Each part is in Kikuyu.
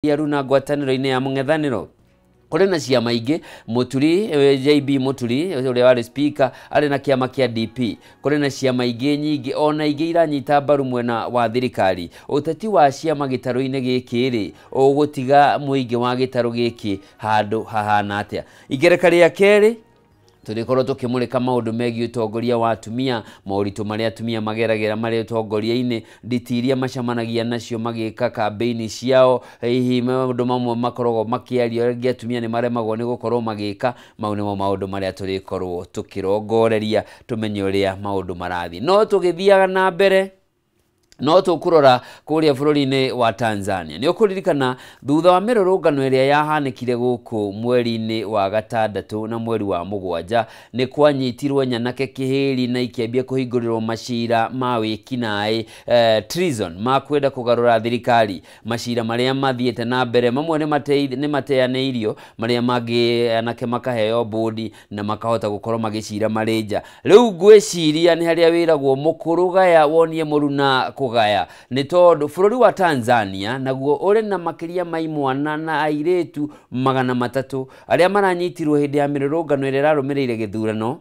Runa ngwatanĩro-inĩ ya mũng'ethanĩro. Kũrĩ na ciama ingĩ, Mũturi, JB Mũturi ũrĩa warĩ speaker arĩ na kĩama kĩa DP. Kũrĩ na ciama ingĩ nyingĩ ona ingĩ iranyita mbaru mwena wa thirikari. Ũteti wa ciama gĩtarũ-inĩ gĩkĩ rĩ, ũgũtiga mũingĩ wa gĩtarũ gĩkĩ handũ hahana atĩa? Igereka rĩa kerĩ tũrĩkorwo tũkĩmũrĩka maũndũ megiĩ ũtongoria wa atumia, moritũ marĩa atumia mageragĩra marĩ ũtongoria-inĩ, nditi iria macemanagia nacio magĩka kambĩini ciao, hihi maũndũ mamwe makoragwo makĩario rĩngĩ atumia nĩ maremagwo nĩ gũkorwo magĩka. Mau nĩmo maũndũ marĩa tũrĩkorwo tũkĩrongoreria tũmenye ũrĩa maũndũ marathiĩ. No tũgĩthiaga na mbere no tũkũrora kũrĩa bũrũri-inĩ wa Tanzania. Nĩ ũkũririkana thutha wa mĩrũrũngano ĩrĩa yahanĩkire gũkũ mweri-inĩ wa gatandatũ na mweri wa mũgwanja, nĩ kwanyitirwo nyanake kĩhĩri na ikĩambia kũhingũrĩrwo macira ma wĩkinaĩ, treason, ma kwenda kũgarũra thirikari. Macira marĩa mathiĩte na mbere mamwe nĩ mateanĩirio, marĩa mangĩ anake makaheo bũndi na makahota gũkorwo magĩcira marĩ nja. Rĩu ngwĩciria nĩ harĩa wĩragwo mũkũrũ gaya wonie mũruna kũgaya, nĩ tondũ bũrũri wa Tanzania naguo ũrĩ na makĩria ma imwana na airĩtu 300 arĩa maranyitirwo hĩndĩ ya mĩrũrũngano ĩrĩa ĩrarũmĩrĩire gĩthurano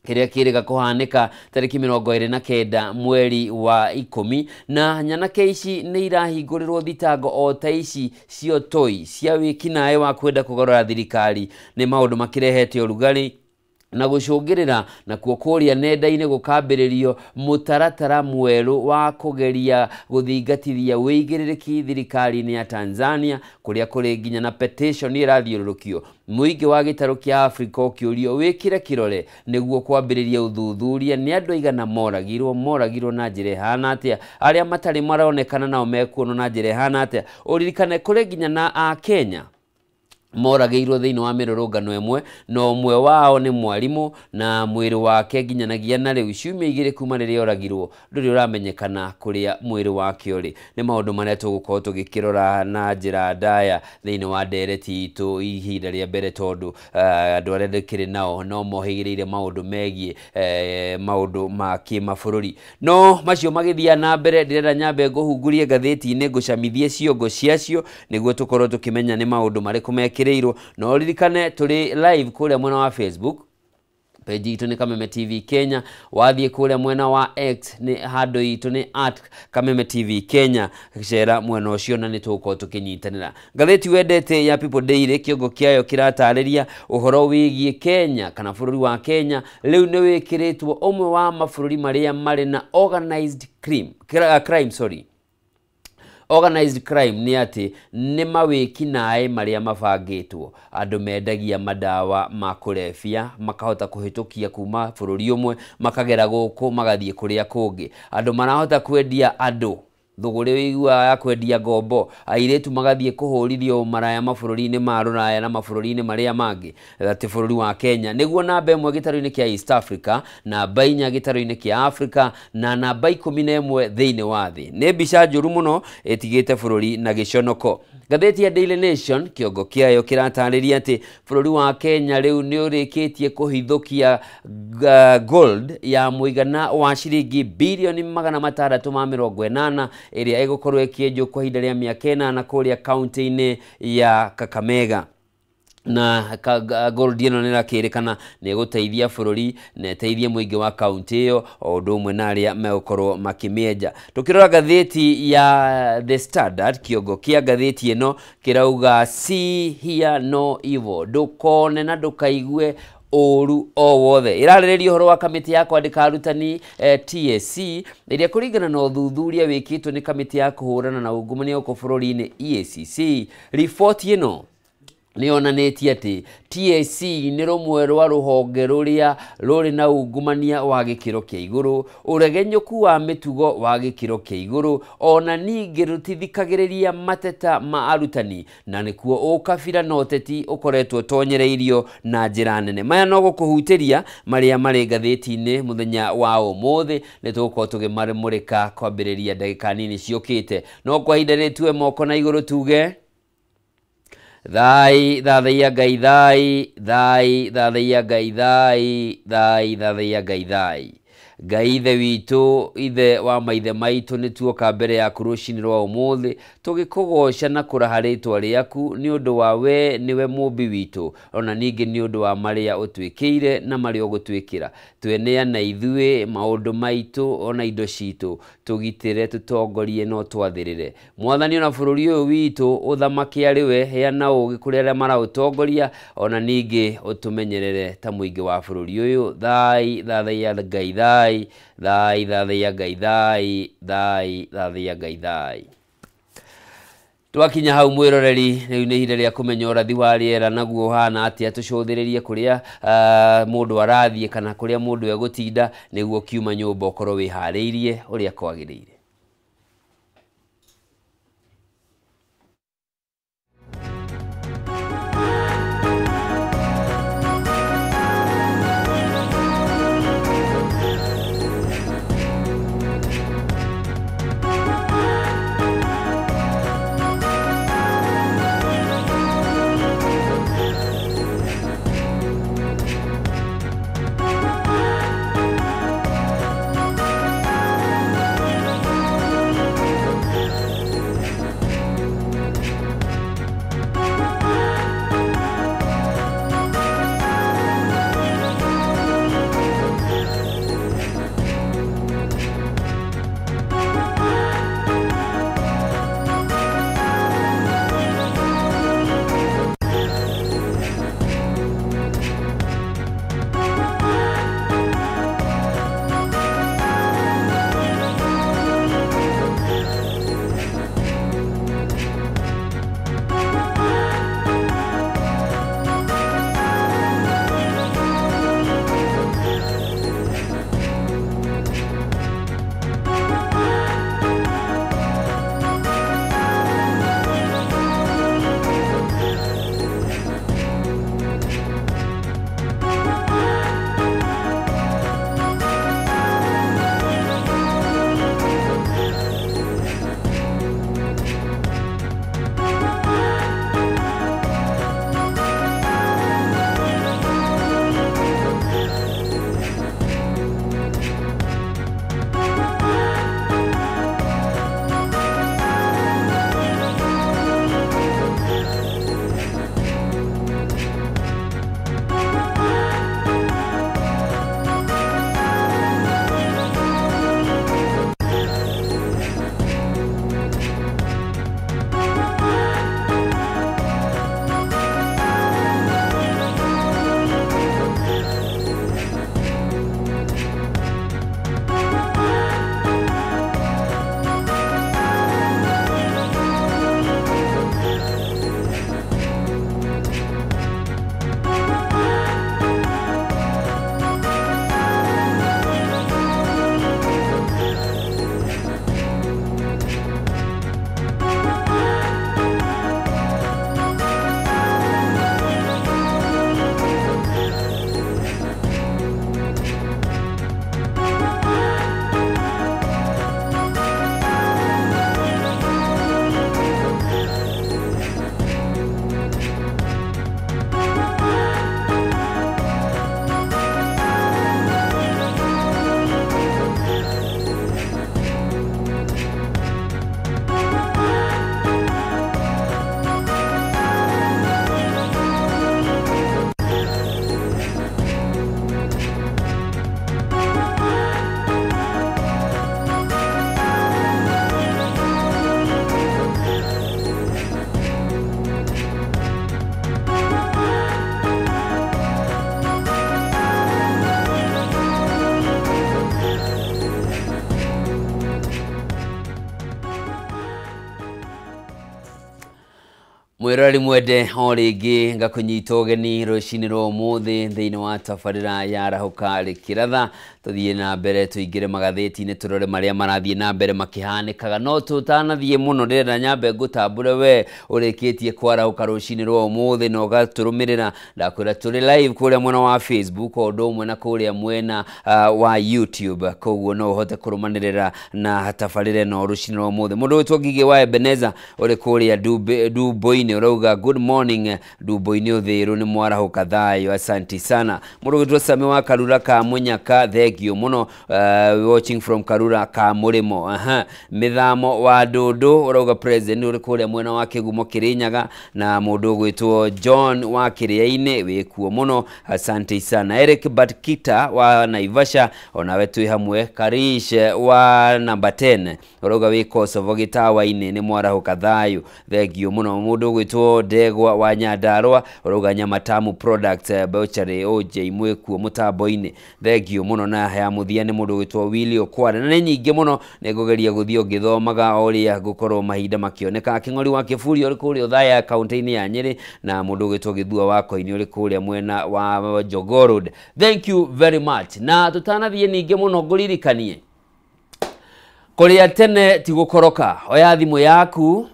kĩrĩa kĩrĩga kũhanĩka tarĩki 29 mweri wa 10. Na nyanake ici nĩ irahingũrĩrwo thitango o ta ici cia ũtoi cia wĩkinaĩ wa kwenda kũgarũra thirikari. Nĩ maũndũ makĩrehete ũrugarĩ na gũcũngĩrĩra nakuo kũrĩa nenda-inĩ gũkambĩrĩrio mũtaratara mwerũ wa kũgeria gũthingatithia wĩigĩrĩrĩki thirikari-inĩ ya Tanzania, kũrĩa kũrĩ nginya na petition ĩrathiũrũrũkio. Mũingĩ wa gĩtarũ kĩa Afrika ũkĩũrio wĩkĩre kĩrore nĩguo kwambĩrĩria ũthuthuria nĩ andũ aigana moragirwo na njĩra ĩhana atĩa, arĩa matarĩ maronekana nao mekuonwo na njĩra ĩhana atĩa. Ũririkane kũrĩ nginya na Akenya moragĩirwo thĩinĩ wa mĩrũrũngano ĩmwe, na ũmwe wao nĩ mwarimũ na mwĩrĩ wake nginyanagia na rĩu ciumia 2 kuma rĩrĩa oragirwo ndũrĩ ũramenyekana kũrĩa mwĩrĩ wake ũrĩ. Nĩ maũndũ marĩa tũgũkorwo tũgĩkĩrora na njĩra ndaya thĩinĩ wa ndereti itũ ihinda rĩa mbere, tondũ andũ arĩa ndĩkĩrĩ nao no mohĩgĩrĩire maũndũ megiĩ maũndũ ma kĩmabũrũri. No macio magĩthiĩ na mbere, ndĩrenda nyambe ngũhungurie ngathĩti-inĩ ngũcamithie ciongo ciacio nĩguo tũkorwo tũkĩmenya nĩ maũndũ marĩkũ mekĩrĩirwo. No ririkane tũrĩ live kũrĩa mwena wa Facebook, page itũ nĩ Kameme TV Kenya. Wathiĩ kũrĩa mwena wa X nĩ handũ itũ nĩ @Kameme TV Kenya, cera mwena ũcio na nĩ tũgũkorwo tũkĩnyitanĩra. Ngathĩti wendete ya People Daily kĩongo kĩayo kĩratarĩria ũhoro wĩgiĩ Kenya kana bũrũri wa Kenya rĩu nĩ wĩkĩrĩtwo ũmwe wa mabũrũri marĩa marĩ na organized crime, sorry. Organized crime nĩ atĩ nĩ mawĩkinaĩ marĩa mabangĩtwo. Andũ mendagia madawa ma kũrebia makahota kũhĩtũkia kuma bũrũri ũmwe makagera gũkũ magathiĩ kũrĩa kũngĩ. Andũ marahota kwendia andũ thũgũrĩ wĩiguaga ya kwendia ngombo, airĩtu magathiĩ kũhũrithio maraya mabũrũri-inĩ ma rũraya na mabũrũri-inĩ marĩa mangĩ. Atĩ bũrũri wa Kenya nĩguo namba 1 gĩtarũ-inĩ kĩa East Africa, namba 4 gĩtarũ-inĩ kĩa Africa na namba 11 thĩinĩ wa thĩ. Nĩ mbica njũru mũno ĩtigĩte bũrũri na gĩconoko. Ngathĩti ya Daily Nation kĩongo kĩayo kĩratarĩria atĩ bũrũri wa Kenya rĩu nĩ ũrĩkĩtie kũhithũkia gold ya mũigana wa ciringi birioni 680 ĩrĩa ĩgũkorwo ĩkĩenjwo kwa ihinda rĩa mĩaka 8 kũrĩa kaunti-inĩ ya Kakamega. Na gold ĩno nĩ ĩrakĩrĩkana nĩ ĩgũteithia bũrũri na ĩteithie mũingĩ wa kaunti ĩyo o ũndũ ũmwe na arĩa megũkorwo makĩmĩenja. Tũkĩrora ngathĩti ya The Standard, kĩongo kĩa ngathĩti ĩno kĩrauga see hear no evil, ndũkone na ndũkaigue ũru o wothe. Ĩrarĩrĩria ũhoro wa kamĩtĩ ya kwandĩka arutani TSC ĩrĩa kũringana na ũthuthuria wĩkĩtwo nĩ kamĩtĩ ya kũhũrana na ungumania gũkũ bũrũri-inĩ EACC. Riboti ĩno nĩ yonanĩtie atĩ TSC nĩ rũmwe rwa rũhonge rũrĩa rũrĩ na ungumania wa gĩkĩro kĩa igũrũ, ũregenyũku wa mĩtugo wa gĩkĩro kĩa igũrũ, ona ningĩ rũtithikagĩrĩria mateta ma arutani, na nĩkuo ũkabira na ũteti ũkoretwo ũtonyereirio na njĩra nene. Maya no gũkũhutĩria marĩa marĩ ngathĩti-inĩ mũthenya wa ũmũthĩ, nĩ tũgũkorwo tũkĩmamũrĩka kwambĩrĩria ndagĩka nini ciũkĩte. No kwa ihinda rĩrĩ tuwe moko na igũrũ tuge thai thathaiya Ngai thai thai thathaiya Ngai thai thai thathaiya Ngai thai. Ngai ithe witũ, ithe wa maithe maitũ, nĩ tuoka mbere yaku rũcinĩ rwa ũmũthĩ Tũgĩkũgoca na kũraha rĩtwa rĩaku nĩ ũndũ wa we nĩwe mũmbi witũ, ona ningĩ nĩ ũndũ wa marĩa ũtwĩkĩire na marĩa ũgũtwĩkĩra. Tweneana ithuĩ maũndũ maitũ ona indo citũ, tũgitĩre, tũtongorie na ũtwathĩrĩre. Mwathani, ona bũrũri ũyũ witũ ũthamake arĩ we, heana ũũgĩ kũrĩ arĩa maraũtongoria, ona ningĩ ũtũmenyerere ta mũingĩ wa bũrũri ũyũ. Thai thathaiya Ngai thai, thai thathaiya Ngai thai, thai thathaiya Ngai thai. Twakinya hau mwiroreri, rĩu nĩ ihinda rĩa kũmenya ũrathi wa rĩera naguo ũhana atĩa, tũcũthĩrĩrie kũrĩa mũndũ arathiĩ kana kũrĩa mũndũ egũtinda nĩguo kiuma nyũmba ũkorwo wĩharĩirie ũrĩa kwagĩrĩire. Mwiroreri mwende o rĩngĩ ngakũnyita ũgeni rũcinĩ rwa ũmũthĩ thĩinĩ wa tabarĩra ya Arahũka Rĩkĩratha. Tũthiĩ na mbere tũingĩre magathĩti-inĩ tũrore marĩa marathiĩ na mbere makĩhanĩkaga, no tũtanathiĩ mũno ndĩrenda nyambe ngũtambũre we ũrĩkĩtie kwarahũka rũcinĩ rwa ũmũthĩ na ũgatũrũmĩrĩra. Ndakwĩra tũrĩ live kũrĩa mwena wa Facebook o ũndũ ũmwe na kũrĩa mwena wa YouTube, koguo no ũhote kũrũmanĩrĩra na tabarĩra ĩno rũcinĩ rwa ũmũthĩ. Mũndũ wĩtwo Ngigĩ wa Ebeneza ũrĩ kũrĩa Duboini Ndumbo-inĩ ũrauga good morning Ndumbo-inĩ ũthĩrũ nĩ mwarahuka thayũ, asanti sana. Mũndũ ũgwĩtwo Sami wa Karura ka Mũnyaka, thank you mũno, watching from Karura ka Mũrĩmo. Aha. Mĩthamo wa Ndũndũ ũrauga president ũrĩ kũrĩa mwena wa Kĩgumo Kĩrĩnyaga, na mũndũ ũgwĩtwo John wa Kĩrĩa-inĩ wĩkuo mũno, asante sana. Eric Batkita wa Naivasha onawe twĩ hamwe. Karish wa number 10 ũrauga wĩ Kosovo gĩtawa-inĩ nĩ mwarahuka thayũ, thank you mũno. Mũndũ ũgwĩtwo Ndegwa wa Nyandarũa ũrauga Nyama Tamu Products Butchery OJ mwĩkuo mũtambo-inĩ, thank you mũno. Na ya mũthia nĩ mũndũ ũgwĩtwo Willy Okware, na nĩ nyingĩ mũno, nĩ ngũgeria gũthiĩ ngĩthomaga o ũrĩa ngũkorwo mahinda makĩoneka. Kĩng'ori wa Kĩburi ũrĩ kũrĩa Othaya kaunti-inĩ ya Nyĩrĩ, na mũndũ ũgwĩtwo Gĩthua wa Koini ũrĩ kũrĩa mwena wa Jogoo Road. Thank you very much. Na tũtanathiĩ ningĩ mũno ngũririkanie kũrĩa tene ti gũkoroka. Oya thimũ yaku,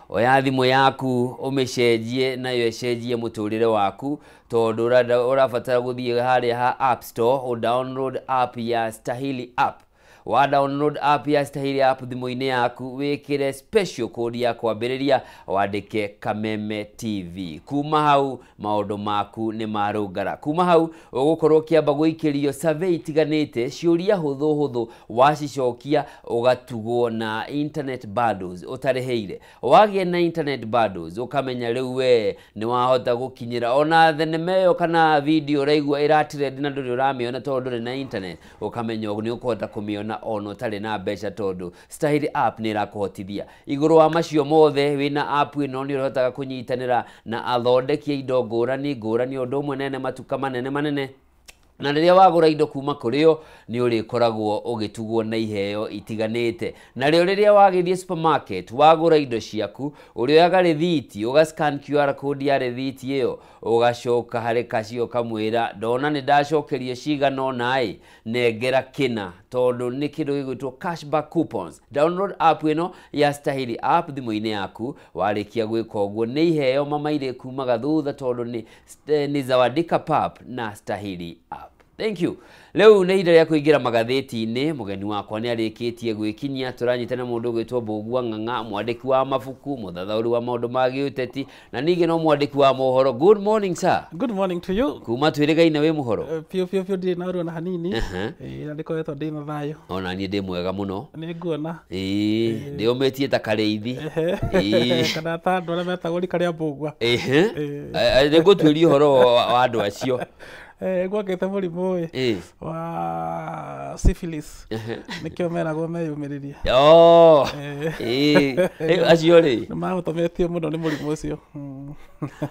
oya thimũ yaku ũmĩcenjie nayo ĩcenjie mũtũrĩre waku, tondũ ũrabatara gũthiĩ harĩa ha App Store ũ download app ya Stahili app. Wa download app ya Stahili app thimũ-inĩ yaku, wĩkĩre special code ya kwambĩrĩria, wandĩke Kameme TV. Kuma hau maũndũ maku nĩ marũngara. Kuma hau ũgũkorwo ũkĩamba gũikĩrio survey itiganĩte, ciũria hũthũ hũthũ, wacicokia ũgatugwo na internet bundles ũtarĩhĩire. Wagĩa na internet bundles ũkamenya rĩu we nĩ wahota gũkinyĩra ona thenema ĩyo kana video ũraigua ĩratrend na ndũrĩ ũramĩona tondũ ndũrĩ na internet, ũkamenya nĩ ũkũhota kũmĩona ona ũtarĩ na mbeca tondũ Stahili app nĩ ĩrakũhotithia. Igũrũ wa macio mothe, wĩna app ĩno nĩ ũrĩhotaga kũnyitanĩra na athondeki a indo ngũrani ngũrani, ũndũ ũmwe nene matuka manene manene, na rĩrĩa wagũra indo kuma kũrĩ o nĩ ũrĩkoragwo ũgĩtugwo na iheo itiganĩte. Na rĩo rĩrĩa wagĩthiĩ supermarket wagũra indo ciaku, ũrĩoyaga rĩthiti, ũga scan QR code ya rĩthiti ĩyo, ũgacoka harĩ kacio ũkamwĩra ndona nĩ ndacokerio cigana ũna ĩ, nengera kĩna, tondũ nĩ kĩndũ gĩgwĩtwo cashback coupons. Download app ĩno ya Stahili app thimũ-inĩ yaku, warĩkia gwĩka ũguo nĩ iheo mama irĩ kumaga thutha, tondũ nĩ Zawadika Pap na Stahili app. Thank you. Rĩu nĩ ihinda rĩa kũingĩra magathĩti-inĩ. Mũgeni wakwa nĩ arĩkĩtie gwĩkinyia, tũranyitana mũndũ ũgwĩtwo Mbũgua Ng'ang'a, mwandĩki wa mabuku, mũthathaũri wa maũndũ ma gĩũteti, na ningĩ no mwandĩki wa mohoro. Good morning sir. Good morning to you. Kuma twĩrĩgaine wĩ mũhoro? Biũ biũ biũ, ndirĩ na ũru ona hanini. Na ndĩkoretwo ndĩ na thayũ. Ona niĩ ndĩ mwega mũno. Nĩ nguona. Ĩĩ, ndĩũmĩtie ta karĩithi. Kana ta andũ arĩa metagwo rika rĩa Mbũgua. Nĩ ngũtuĩria ũhoro wa andũ acio. Gwakĩte mũrimũ ĩ wa syphilis, nĩkĩo meragwo meyũmĩrĩrie. Acio rĩ nĩ mahotometio mũno nĩ mũrimũ ũcio.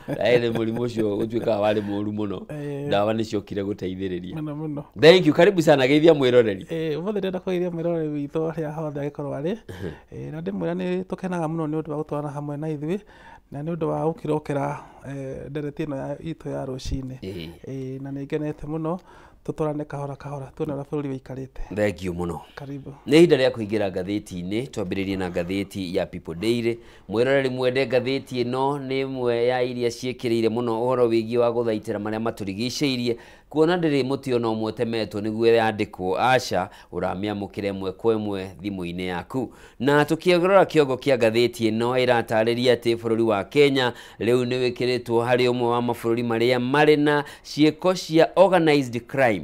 Nĩ mũrimũ ũcio ũtuĩkaga warĩ mũru mũno, ndawa nĩ ciokire gũteithĩrĩria mũno mũno. Thank you, karibu sana, geithia mwĩroreri. Ũmũthĩ ndĩrenda kũgeithia mwĩroreri witũ harĩa hothe angĩkorwo arĩ, na ndĩmwĩra nĩ tũkenaga mũno nĩ ũndũ wa gũtwarana hamwe na ithuĩ, na nĩ ũndũ wa gũkĩrokera ndereti ĩno itũ ya rũcinĩ, na nĩ ngenete mũno tũtwarane kahora kahora tuone ũrĩa bũrũri wĩikarĩte. Thank you mũno. Karibu. Nĩ ihinda rĩa kũingĩra ngathĩti-inĩ, twambĩrĩrie na ngathĩti ya People Daily. Mwĩroreri mwende, ngathĩti ĩno nĩ ĩmwe ya iria ciĩkĩrĩire mũno ũhoro wĩgiĩ wa gũthaitĩra marĩa matũrigicĩirie, kuona ndĩrĩ mũtĩ ona ũmwe ũtemetwo nĩguo yandĩkwo, aca, ũramĩamũkĩra ĩmwe kwa ĩmwe thimũ-inĩ yaku. Na tũkĩrora kĩongo kĩa ngathĩti ĩno, ĩratarĩria atĩ bũrũri wa Kenya rĩu nĩ wĩkĩrĩtwo harĩ ũmwe wa mabũrũri marĩa marĩ na ciĩko cia organized crime,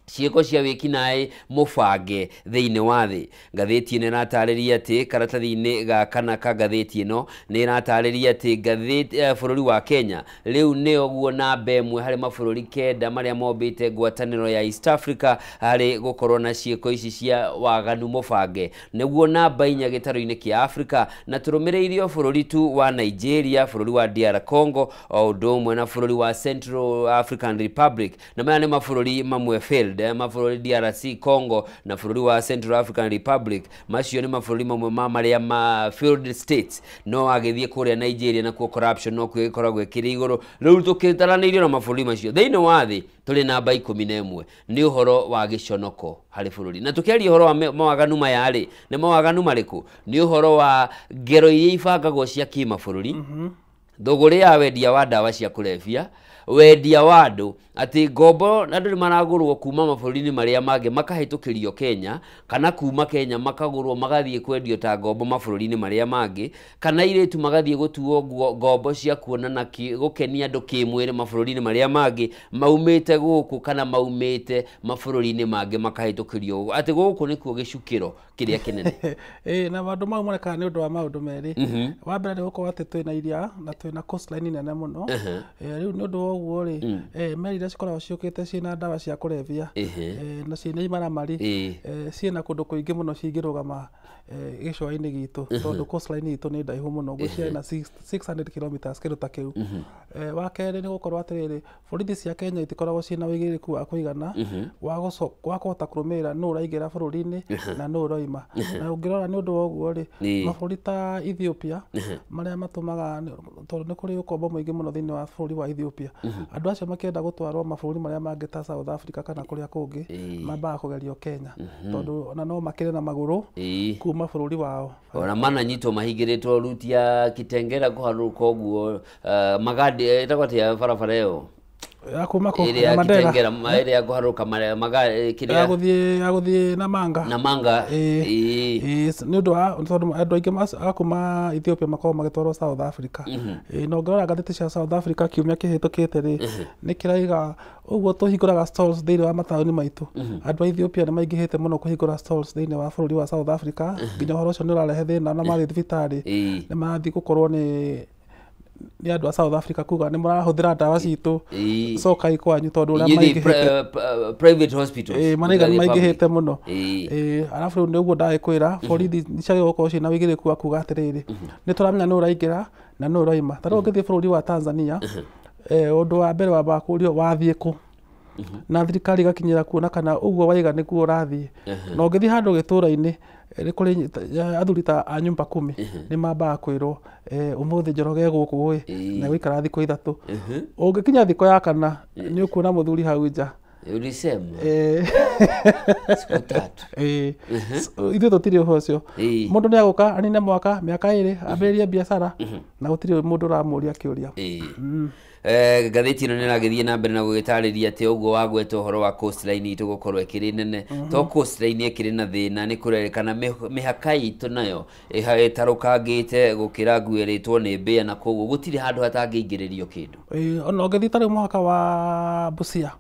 ciĩko cia wĩkinaĩ mũbange thĩinĩ wa thĩ. Ngathĩti ĩno ĩratarĩria atĩ karatathi-inĩ ga kana ka ngathĩti ĩno nĩ ĩratarĩria atĩ ngathĩti bũrũri wa Kenya rĩu nĩ ũguo namba ĩmwe harĩ mabũrũri 9 marĩa mombĩte ngwatanĩro ya East Africa harĩ gũkorwo na ciĩko ici cia waganu mũbange, nĩguo namba 4 gĩtarũ-inĩ kĩa Africa, na tũrũmĩrĩirio bũrũri tu wa Nigeria, bũrũri wa DR Congo, o ũndũ ũmwe na bũrũri wa Central African Republic, na maya nĩ mabũrũri mamwe failed, mabũrũri DRC Congo na bũrũri wa Central African Republic, macio nĩ mabũrũri mamwe ma marĩa ma failed states. No agĩthiĩ kũrĩa Nigeria nakuo corruption no kuo ĩkoragwo ĩkĩrĩ igũrũ. Rĩu tũkĩtaranĩirio na mabũrũri macio thĩinĩ wa thĩ tũrĩ namba 11. Nĩ ũhoro wa gĩconoko harĩ bũrũri. Na tũkĩaria ũhoro wa mawaganu maya rĩ, nĩ mawaganu marĩkũ? Nĩ ũhoro wa ngero iria ibangagwo cia kĩmabũrũri, thũgũrĩ ya wendia wa ndawa cia kũrebia, wendia wa andũ, Atĩ ngombo andũ nĩ maragũrwo kuma mabũrũri-inĩ marĩa mangĩ makahĩtũkĩrio Kenya, kana kuma Kenya makagũrwo magathiĩ kwendio ta ngombo mabũrũri-inĩ marĩa mangĩ, kana airĩtu magathiĩ gũtuo ngombo cia kuonana gũkenia andũ kĩmwĩrĩ mabũrũri-inĩ marĩa mangĩ maumĩte gũkũ kana maumĩte mabũrũri-inĩ mangĩ makahĩtũkĩrio gũkũ, atĩ gũkũ nĩkuo gĩcukĩro kĩrĩa kĩnene. Na maũndũ mau monekaga nĩ ũndũ wa maũndũ merĩ. Wa mbere nĩ gũkorwo atĩ twĩna iria na twĩna coastline nene mũno. Rĩu nĩ ũndũ wa ũguo rĩ, meri iria cikoragwo ciũkĩte ciĩna ndawa cia kũrebia na ciĩna imaramari, ciĩna kũndũ kũingĩ mũno cingĩrũgama gĩcũa-inĩ gitũ, tondũ coastline itũ nĩ ndaihu mũno, ngwĩciria ĩna 600 kilometers kĩndũ ta kĩu. Wa kerĩ nĩ gũkorwo atĩrĩrĩ, borithi cia Kenya itikoragwo ciĩna ũigĩrĩrĩku wa kũigana wa kũhota kũrũmĩrĩra nũ ũraingĩra bũrũri-inĩ na nũ ũroima. Na ũngĩrora nĩ ũndũ wa ũguo rĩ, mabũrũri ta Ethiopia marĩa matũmaga, tondũ nĩ kũrĩ ũkombo mũingĩ mũno thĩinĩ wa bũrũri wa Ethiopia, andũ acio makĩenda gũtwarwo mabũrũri marĩa mangĩ ta South Africa kana kũrĩa kũngĩ, mambaga kũgerio Kenya, tondũ ona no makĩre na magũrũ kuma bũrũri wao. Ona mananyitwo mahingĩrĩtwo ruti ya Kitengela kũharũrũka ũguo, magadi ĩtagwo atĩa barabara ĩyo ya kuma kũ ĩrĩa ya Kitengela, ĩrĩa ya kũharũrũka kĩrĩa ya gũthiĩ Namanga. Namanga. Nĩ ũndũ wa tondũ andũ aingĩ a kuma Ethiopia makoragwo magĩtwarwo South Africa. Na ũngĩrora ngathĩti cia South Africa kiumia kĩhĩtũkĩte rĩ, nĩ kĩraiga ũguo tũhingũraga stalls thĩinĩ wa mataũni maitũ. Andũ a Ethiopia nĩ maingĩhĩte mũno kũhingũra stalls thĩinĩ wa bũrũri wa South Africa, nginya ũhoro ũcio nĩ ũrarehe thĩna, na mathiĩ thibitarĩ nĩ marathiĩ gũkorwo nĩ andũ a South Africa kuga nĩ mũrahũthĩra ndawa citũ, cokai kwanyu, tondũ ũrĩa maingĩhĩte private hospitals maraiga nĩ maingĩhĩte mũno. Arabu rĩu nĩ ũguo ndagĩkwĩra, borithi nĩ ciagĩrĩirwo gũkorwo ciĩna ũigĩrĩrĩku wa kuga atĩrĩrĩ, nĩ tũramenya nũ ũraingĩra na nũ ũroima. Ta rĩu ũngĩthiĩ bũrũri wa Tanzania, ũndũ wa mbere wambaga kũũrio wathiĩ kũ, na thirikari ĩgakinyĩra kuona kana ũguo waiga nĩguo ũrathiĩ. Na ũngĩthiĩ handũ gĩtũra-inĩ, nĩ kũrĩ athuri ta a nyumba kumi nĩ mambaga kwĩrwo ũmũthĩ Njoroge gũkũ ĩ na gũikara thikũ 3. Ũngĩkinya thikũ ya kana nĩ ũkuona mũthuri hau nja. Ulisema siku 3. Ithuĩ tũtirĩ ũhoro ũcio. Mũndũ nĩ agũka anine mwaka, mĩaka 2, ambĩrĩrie biacara na gũtirĩ mũndũ ũramũria kĩũria. Ngathĩti ĩno nĩ ĩragĩthiĩ na mbere na gũgĩtarĩria atĩ ũguo wagweta ũhoro wa coastline itũ gũkorwo ĩkĩrĩ nene, to coastline ĩkĩrĩ na thĩna, nĩ kũrerĩkana mĩhaka itũ nayo ĩtarũkangĩte gũkĩra nguo ĩrĩtwo nĩ mbĩa, na koguo gũtirĩ handũ hatangĩingĩrĩrio kĩndũ. Ona ũngĩthiĩ ta rĩu mũhaka wa Busia,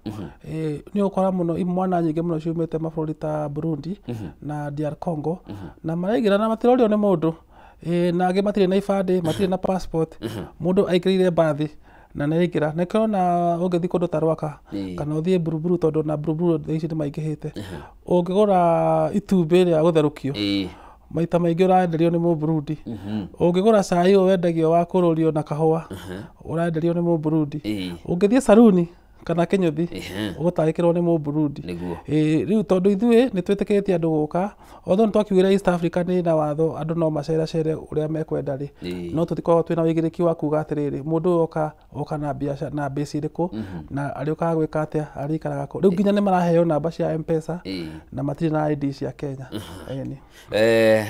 nĩ ũgũkora mũno imwana nyingĩ mũno ciumĩte mabũrũri ta Burundi na DR Congo, na maraingĩra na matirorio nĩ mũndũ, na angĩ matirĩ na ibandĩ, matirĩ na passport. Mũndũ aingĩrĩire mbathi na nĩ aingĩra. Nĩkĩo ona ũngĩthiĩ kũndũ ta Rwaka kana ũthiĩ Buruburu, tondũ na Buruburu thaa ici nĩ maingĩhĩte, ũngĩgũra itumbĩ rĩa gũtherũkio maita maingĩ ũraenderio nĩ Mũburundi. Ũngĩgũra cai ũyũ wendagio wa kũrũrio na kahũa, ũraenderio nĩ Mũburundi. Ũngĩthiĩ saruni kana kĩnyũthi, ũgũtangĩkĩrwo nĩ Mũburundi. Rĩu tondũ ithuĩ nĩ twĩtĩkĩrĩtie andũ gũka, although nĩ twakiugire East Africa nĩ na watho andũ no maceracere ũrĩa mekwenda rĩ, no tũtikoragwo twĩna ũigĩrĩrĩki wa kuga atĩrĩrĩ, mũndũ ũyũ oka na biacara na mbĩci ĩrĩkũ, na arĩũkaga gwĩka atĩa, arĩikaraga kũ. Rĩu nginya nĩ maraheo namba cia M-Pesa na matirĩ na ID cia Kenya.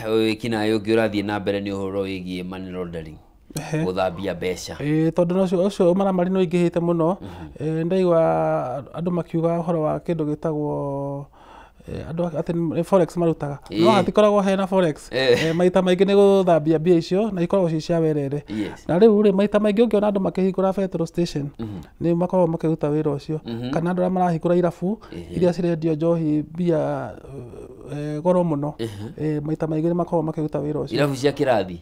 Wĩkinaĩ ũngĩ ũrathiĩ na mbere nĩ ũhoro wĩgiĩ money laundering, gũthambia mbeca. Tondũ ũcio ũmaramari nĩ ũingĩhĩte mũno. Ndaigua andũ makiuga ũhoro wa kĩndũ gĩtagwo andũ atĩ nĩ forex marutaga, no hatikoragwo hena forex. Maita maingĩ nĩ gũthambia mbia icio na ikoragwo ci cia werere. Na rĩu rĩ, maita maingĩ ũngĩona andũ makĩhingũra petrol station nĩ makoragwo makĩruta wĩra ũcio, kana andũ arĩa marahingũra irabu iria cirendio njohi mbia goro mũno, maita maingĩ nĩ makoragwo makĩruta wĩra ũcio. Irabu cia kĩrathi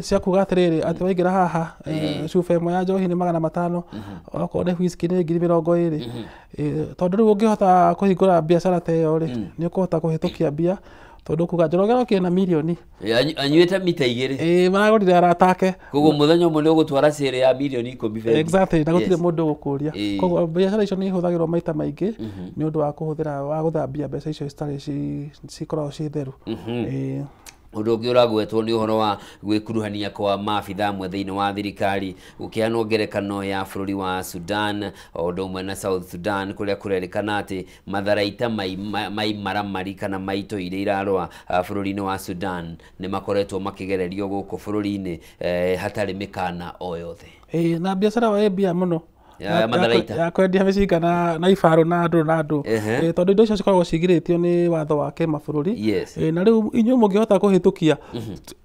cia kuga atĩrĩrĩ, atĩ waingĩra haha cuba ĩmwe ya njohi nĩ 500, okorwo nĩ whisky nĩ 20,000. Tondũ rĩu ũngĩhota kũhingũra biacara ta ĩyo rĩ, nĩ ũkũhota kũhĩtũkia mbia, tondũ kuga Njoroge arokire na mirioni, anyuĩte mita 2, maragũrire arata ake, koguo mũthenya ũmwe nĩ ũgũtwara cere ya mirioni 10 bengi. Exactly, na gũtirĩ mũndũ ũgũkũria. Koguo biacara icio nĩ ihũthagĩrwo maita maingĩ nĩ ũndũ wa kũhũthĩra wa gũthambia mbeca icio citarĩ cikoragwo ciĩ theru. Ũndũ ũngĩ ũragwetwo nĩ ũhoro wa gwĩkuruhania kwa maabithaa amwe thĩinĩ wa thirikari, gũkĩheanwo ngerekano ya bũrũri wa Sudan o ũndũ ũmwe na South Sudan, kũrĩa kũrerĩkana atĩ matharaita maimaramari kana maito iria irarũa bũrũri-inĩ wa Sudan nĩ makoretwo makĩgererio gũkũ bũrũri-inĩ hatarĩ mĩkana o yothe. Na biacara ĩ mbia mũno. Ya matharaita. Ya kwendia mĩcinga na ibarũ na andũ na andũ. Tondũ indo icio cikoragwo cigirĩtio nĩ watho wa kĩmabũrũri. Na rĩu inyuĩ mũngĩhota kũhĩtũkia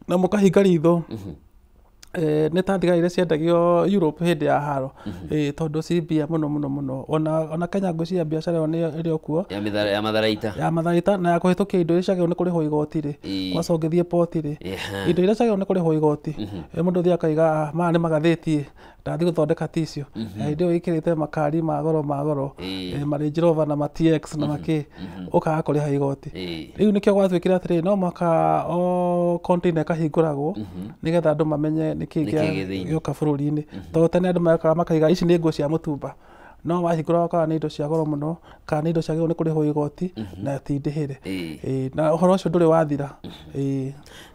na mũkahinga ritho, nĩ ta thigari iria ciendagio Europe hĩndĩ ya haro, tondũ ci mbia mũno mũno mũno. Ona Kenya ngwĩciria biacara ĩyo nĩ ĩrĩ o kuo. Ya matharaita. Ya matharaita na ya kũhĩtũkia indo iria ciagĩrĩirwo nĩ kũrĩhwo igoti rĩ, kwaca ũngĩthiĩ poti rĩ, indo iria ciagĩrĩirwo nĩ kũrĩhwo igoti, mũndũ ũthiaga akaiga, "Ah, maya nĩ magathĩti, ndathiĩ gũthondeka tissue." Hĩndĩ ĩyo ĩkĩrĩte makari ma goro ma goro, ma Range Rover na ma TX na makĩ, ũkaga kũrĩha igoti. Rĩu nĩkĩo gwatuĩkire atĩrĩrĩ, no mũhaka o container ĩkahingũragwo nĩgetha andũ mamenye nĩkĩĩ Nĩkĩĩ gĩ thĩinĩ. gĩoka bũrũri-inĩ, tondũ tene andũ mekaga makaiga ici nĩ nguo cia mũtumba, no wahingũra ũgakora nĩ indo cia goro mũno kana nĩ indo ciagĩrĩirwo nĩ kũrĩhwo igoti na ti ndĩhĩre. Na ũhoro ũcio ndũrĩ wathira.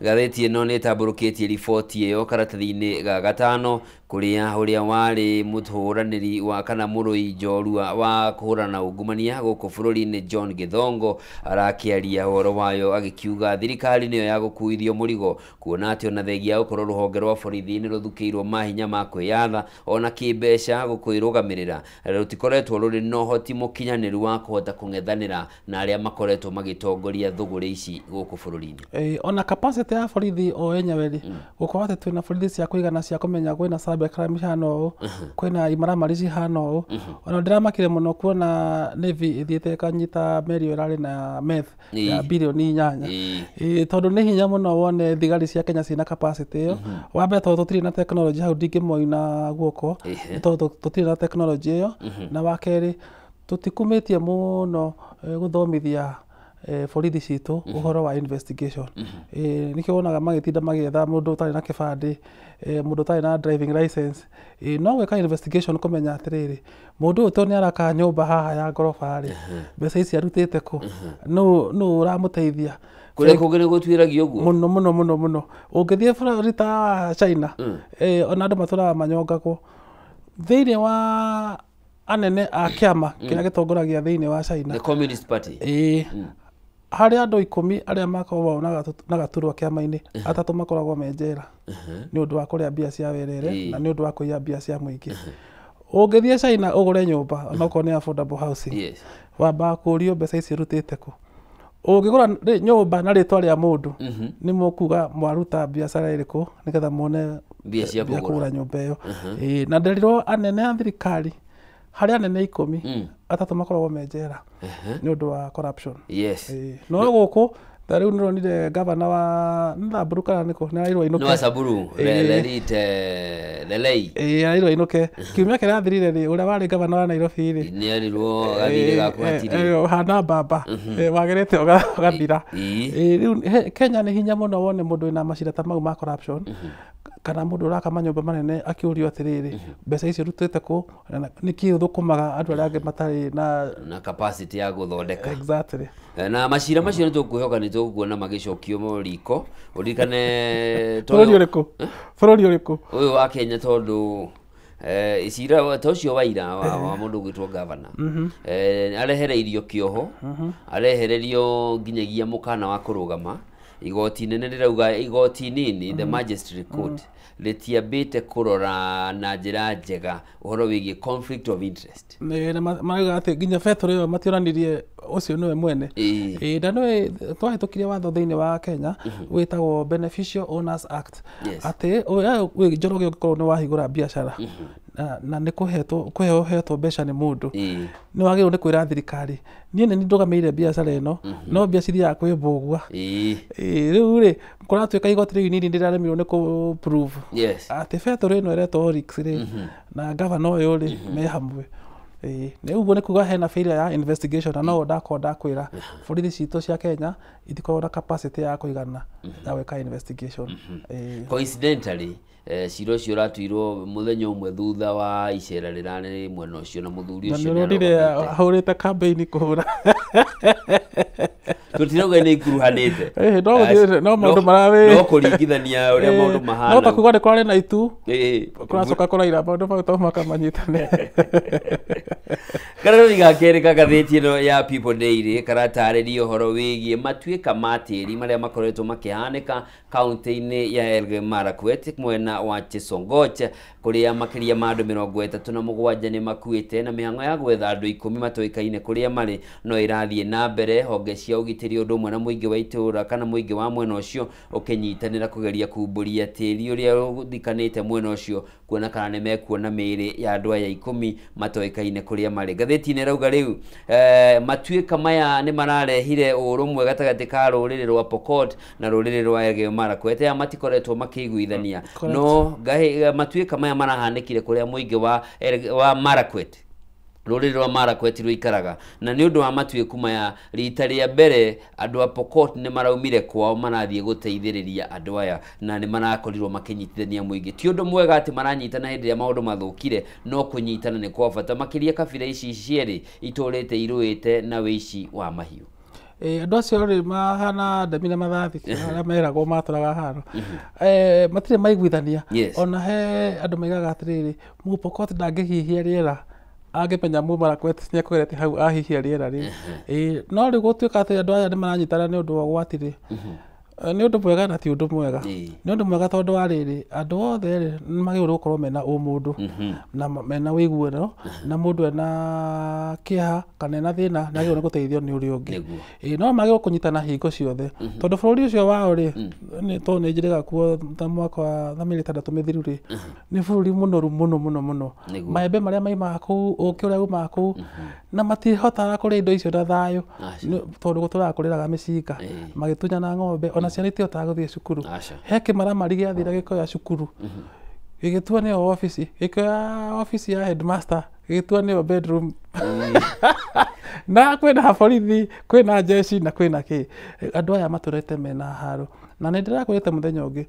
Ngathĩti ĩno nĩ ĩtambũrũkĩtie riboti ĩyo karatathi-inĩ ga gatano, kũrĩa ũrĩa warĩ mũhũranĩri wa kana mũrũi njorua wa kũhũrana na ungumania gũkũ bũrũri-inĩ John Gĩthongo arakĩaria ũhoro wayo, agĩkiuga thirikari nĩyo ya gũkuithio mũrigo, kuona atĩ ona thengia ya gũkorwo rũhonge rwa borithi nĩ rũthukĩirwo mahinya ma kwĩyatha ona kĩmbeca gũkwĩrũgamĩrĩra, rũtikoretwo rũrĩ na ũhoti mũkinyanĩru wa kũhota kũng'ethanĩra na arĩa makoretwo magĩtongoria thũgũrĩ ici gũkũ bũrũri-inĩ. Ona capacity ya borithi o enyewe rĩ, gũkorwo atĩ twĩna borithi cia kũigana cia kũmenya kwĩna cyber crime cihana ũũ, kwĩna imaramari cihana ũũ. Ona ndĩramakire mũno kuona Navy ĩthiĩte ĩkanyita meri ĩyo ĩrarĩ na meth ya 8 bilioni. Tondũ nĩ hinya mũno wone thigari cia Kenya ciĩna capacity ĩyo. Wa mbere, tondũ tũtirĩ na technology, hau ndingĩmoina guoko, nĩ tondũ tũtirĩ na technology ĩyo, na wa kerĩ, tũtikumĩtie mũno gũthomithia borithi citũ ũhoro wa investigation. Nĩkĩo wonaga magĩtinda magĩetha mũndũ ũtarĩ na kĩbandĩ, mũndũ ũtarĩ na driving license. No gwĩka investigation kũmenya atĩrĩrĩ, mũndũ ũyũ to nĩ araka nyũmba haha ya ngoroba rĩ, mbeca ici arutĩte kũ, nũ ũramũteithia? Kũrĩa kũngĩ nĩ gũtuĩragio ũguo. Mũno mũno mũno mũno. Ũngĩthiĩ bũrũri ta wa China, ona andũ matũraga manyongagwo thĩinĩ wa anene a kĩama kĩrĩa gĩtongoragia thĩinĩ wa China. The Communist Party. Ĩĩ, harĩ andũ 10 arĩa makoragwo na gaturwa kĩama-inĩ, atatũ makoragwo me njera nĩ ũndũ wa kũrĩa mbia cia werere na nĩ ũndũ wa kũiya mbia cia mũingĩ. Ũngĩthiĩ China ũgũre nyũmba, onokorwo nĩ affordable housing, wambaga kũũrio mbeca ici ũrutĩte kũ. Ũngĩgũra nyũmba na rĩtwa rĩa mũndũ, nĩ mũkuga mwaruta biacara ĩrĩkũ nĩgetha muone mbia cia mbia kũgũra. Kũgũra nyũmba ĩyo. Ĩĩ, na nderirwo anene a thirikari, harĩ anene 10, atatũ makoragwo me njera nĩ ũndũ wa corruption. Ĩĩ, no gũkũ ta rĩu nĩronire gavana wa nĩ Samburu kana nĩkũ nĩ arairwo Nĩ ainũke. wa Samburu. Lerite Lelei. Ĩĩ, arairwo ainũke kiumia kĩrathirire rĩ, ũrĩa warĩ gavana wa Nairobi rĩ, Nĩ erirwo gathirĩ gaku hatirĩ. Hana mbamba wagĩrĩte ũgathira. Rĩu Kenya nĩ hinya mũno wone mũndũ wĩna macira ta mau ma corruption kana mũndũ ũraka manyũmba manene akĩũrio atĩrĩrĩ, mbeca icio ũrutĩte kũ, na nĩkĩ ũthũkũmaga andũ arĩa angĩ matarĩ na Na capacity ya gũthondeka. Exactly. Na macira macio nĩ tũkwĩhoka nĩ tũkuona magĩcokio riko, ũririkane Bũrũri ũrĩkũ? Bũrũri ũrĩkũ? Ũyũ wa Kenya, tondũ cira ta ũcio wa ira wa mũndũ ũgwĩtwo gavana, arehereirio kĩoho, arehererio nginyagia mũkana wa kũrũgama. Igoti nene rĩrauga, igoti nini, the magistrate court, rĩtiambĩte kũrora na njĩra njega ũhoro wĩgiĩ conflict of interest. Nĩ na marauga atĩ nginya betũrũ ĩyo mationanirie ũcio nĩwe mwene. Ĩĩ, na nĩwe twahĩtũkirie watho thĩinĩ wa Kenya wĩtagwo Beneficial Owners Act, atĩ wĩ Njoroge ũngĩkorwo nĩ wahingũra biacara na nĩ kũhetwo kũheo ũhetwo mbeca nĩ mũndũ, nĩ wagĩrĩirwo nĩ kwĩra thirikari, niĩ nĩ niĩ ndũgamĩrĩire biacara ĩno, no mbia cithiaga kwĩ mbũgua. Ĩĩ, rĩu rĩ, kũratuĩka igoti rĩu inini rĩraremirwo nĩ kũ prove atĩ betũrũ ĩno ĩretwo Oryx rĩ na gavana ũyũ rĩ me hamwe. Ĩĩ, nĩ ũguo nĩ kuga hena failure ya investigation, na no ndakorwo ndakwĩra borithi citũ cia Kenya itikoragwo na capacity ya kũigana ya gwĩka investigation. Ĩĩ. Coincidentally, cira ũcio ũratuirwo mũthenya ũmwe thutha wa icera rĩrarĩ mwena ũcio na mũthuri Na ũcio nĩ ũronire nĩarũgamĩte. Ahũrĩte campaign kũhũra. Tũtirauga nĩ ikuruhanĩte. Ĩĩ, no no maũndũ mararĩ no kũringithania ũrĩa maũndũ no ta mahana. kuga nĩ kwarĩ na itu, kũracoka kũraira, maũndũ mau to mũhaka manyitane. Karatathi ga kerĩ ka ngathĩti ĩno ya People Daily karatarĩria ũhoro wĩgiĩ matuĩka ma tĩri marĩa makoretwo makĩhanĩka kaunti-inĩ ya Elgeyo Marakwet mwena mwena wa Chesongoch kuria makiria ma andu 37 ni makuite na mihango ya gwetha andu 10 matoikaine kuria mari no irathie na mbere. Honge cia ugitiri undu umwe na muingi wa itura kana muingi wa mwena ucio ukinyitanira kugeria kumburia tiri uria uthikanite mwena ucio kuona kana ni mekuona miiri ya andu aya 10 matoikaine kuria mari. Ngathĩti-inĩ ĩrauga rĩu matuĩka maya nĩ mararehire ũrũmwe gatagatĩ ka rũrĩrĩ rwa Pokot na rũrĩrĩ rwa Elgeyo Marakwet aya matikoretwo makĩiguithania no matuĩka maya marahanĩkire kũrĩa mũingĩ wa Marakwet rũrĩrĩ rwa Marakwet rũikaraga na nĩ ũndũ wa matuĩku maya rita rĩa mbere andũ a Pokot nĩ maraumire kwao marathiĩ gũteithĩrĩria andũ aya na nĩ marakorirwo makĩnyitithania mũingĩ. Ti ũndũ mwega atĩ maranyitana hĩndĩ ĩrĩa maũndũ mathũkire no kũnyitana nĩ kwa bata makĩria kabira ici cierĩ itũrĩte irũĩte na wĩici wa mahiũ. Andũ acio rĩ mahana ndemi na mathathi arĩa meragwo matũraga haro matirĩ maiguithania. Ona he andũ maigaga atĩrĩrĩ Mũpokot ndangĩhihia rĩera angĩmenya Mũmarakwet nĩekũgerete hau ahihia rĩera rĩ. No rĩu gũtuĩka atĩ andũ aya nĩ maranyitana nĩ ũndũ wa ũgwati rĩ nĩ ũndũ mwega na ti ũndũ mwega. Nĩ ũndũ mwega tondũ wa rĩrĩ andũ othe rĩ nĩ magĩrĩirwo gũkorwo mena ũmũndũ na mena ũiguano na mũndũ ena kĩeha kana ena thĩna nĩ agĩrĩirwo nĩ gũteithio nĩ ũrĩa ũngĩ. No magĩrĩirwo kũnyitana hingo ciothe tondũ bũrũri ũcio wao rĩ tondũ nĩ njĩrĩga kuo ta mwaka wa ta mĩeri 6 mĩthiru rĩ nĩ bũrũri mũnoru mũno mũno mũno. Maembe marĩa maimaga kũu ũkĩ ũrĩa umaga kũu na matihotaga kũrĩa indo icio na thayũ tondũ gũtũraga kũrĩraga mĩcinga magĩtunyana ng'ombe ona ciana itihotaga gũthiĩ cukuru. He kĩmaramari gĩathire gĩkoya cukuru gĩgĩtua nĩyo obici gĩkĩoya obici ya headmaster gĩgĩtua nĩyo bedroom na kwĩna borithi kwĩna jeshi na kwĩna kĩ. Andũ aya matũrĩte mena haro na nĩ ndĩrakwĩrĩte mũthenya ũngĩ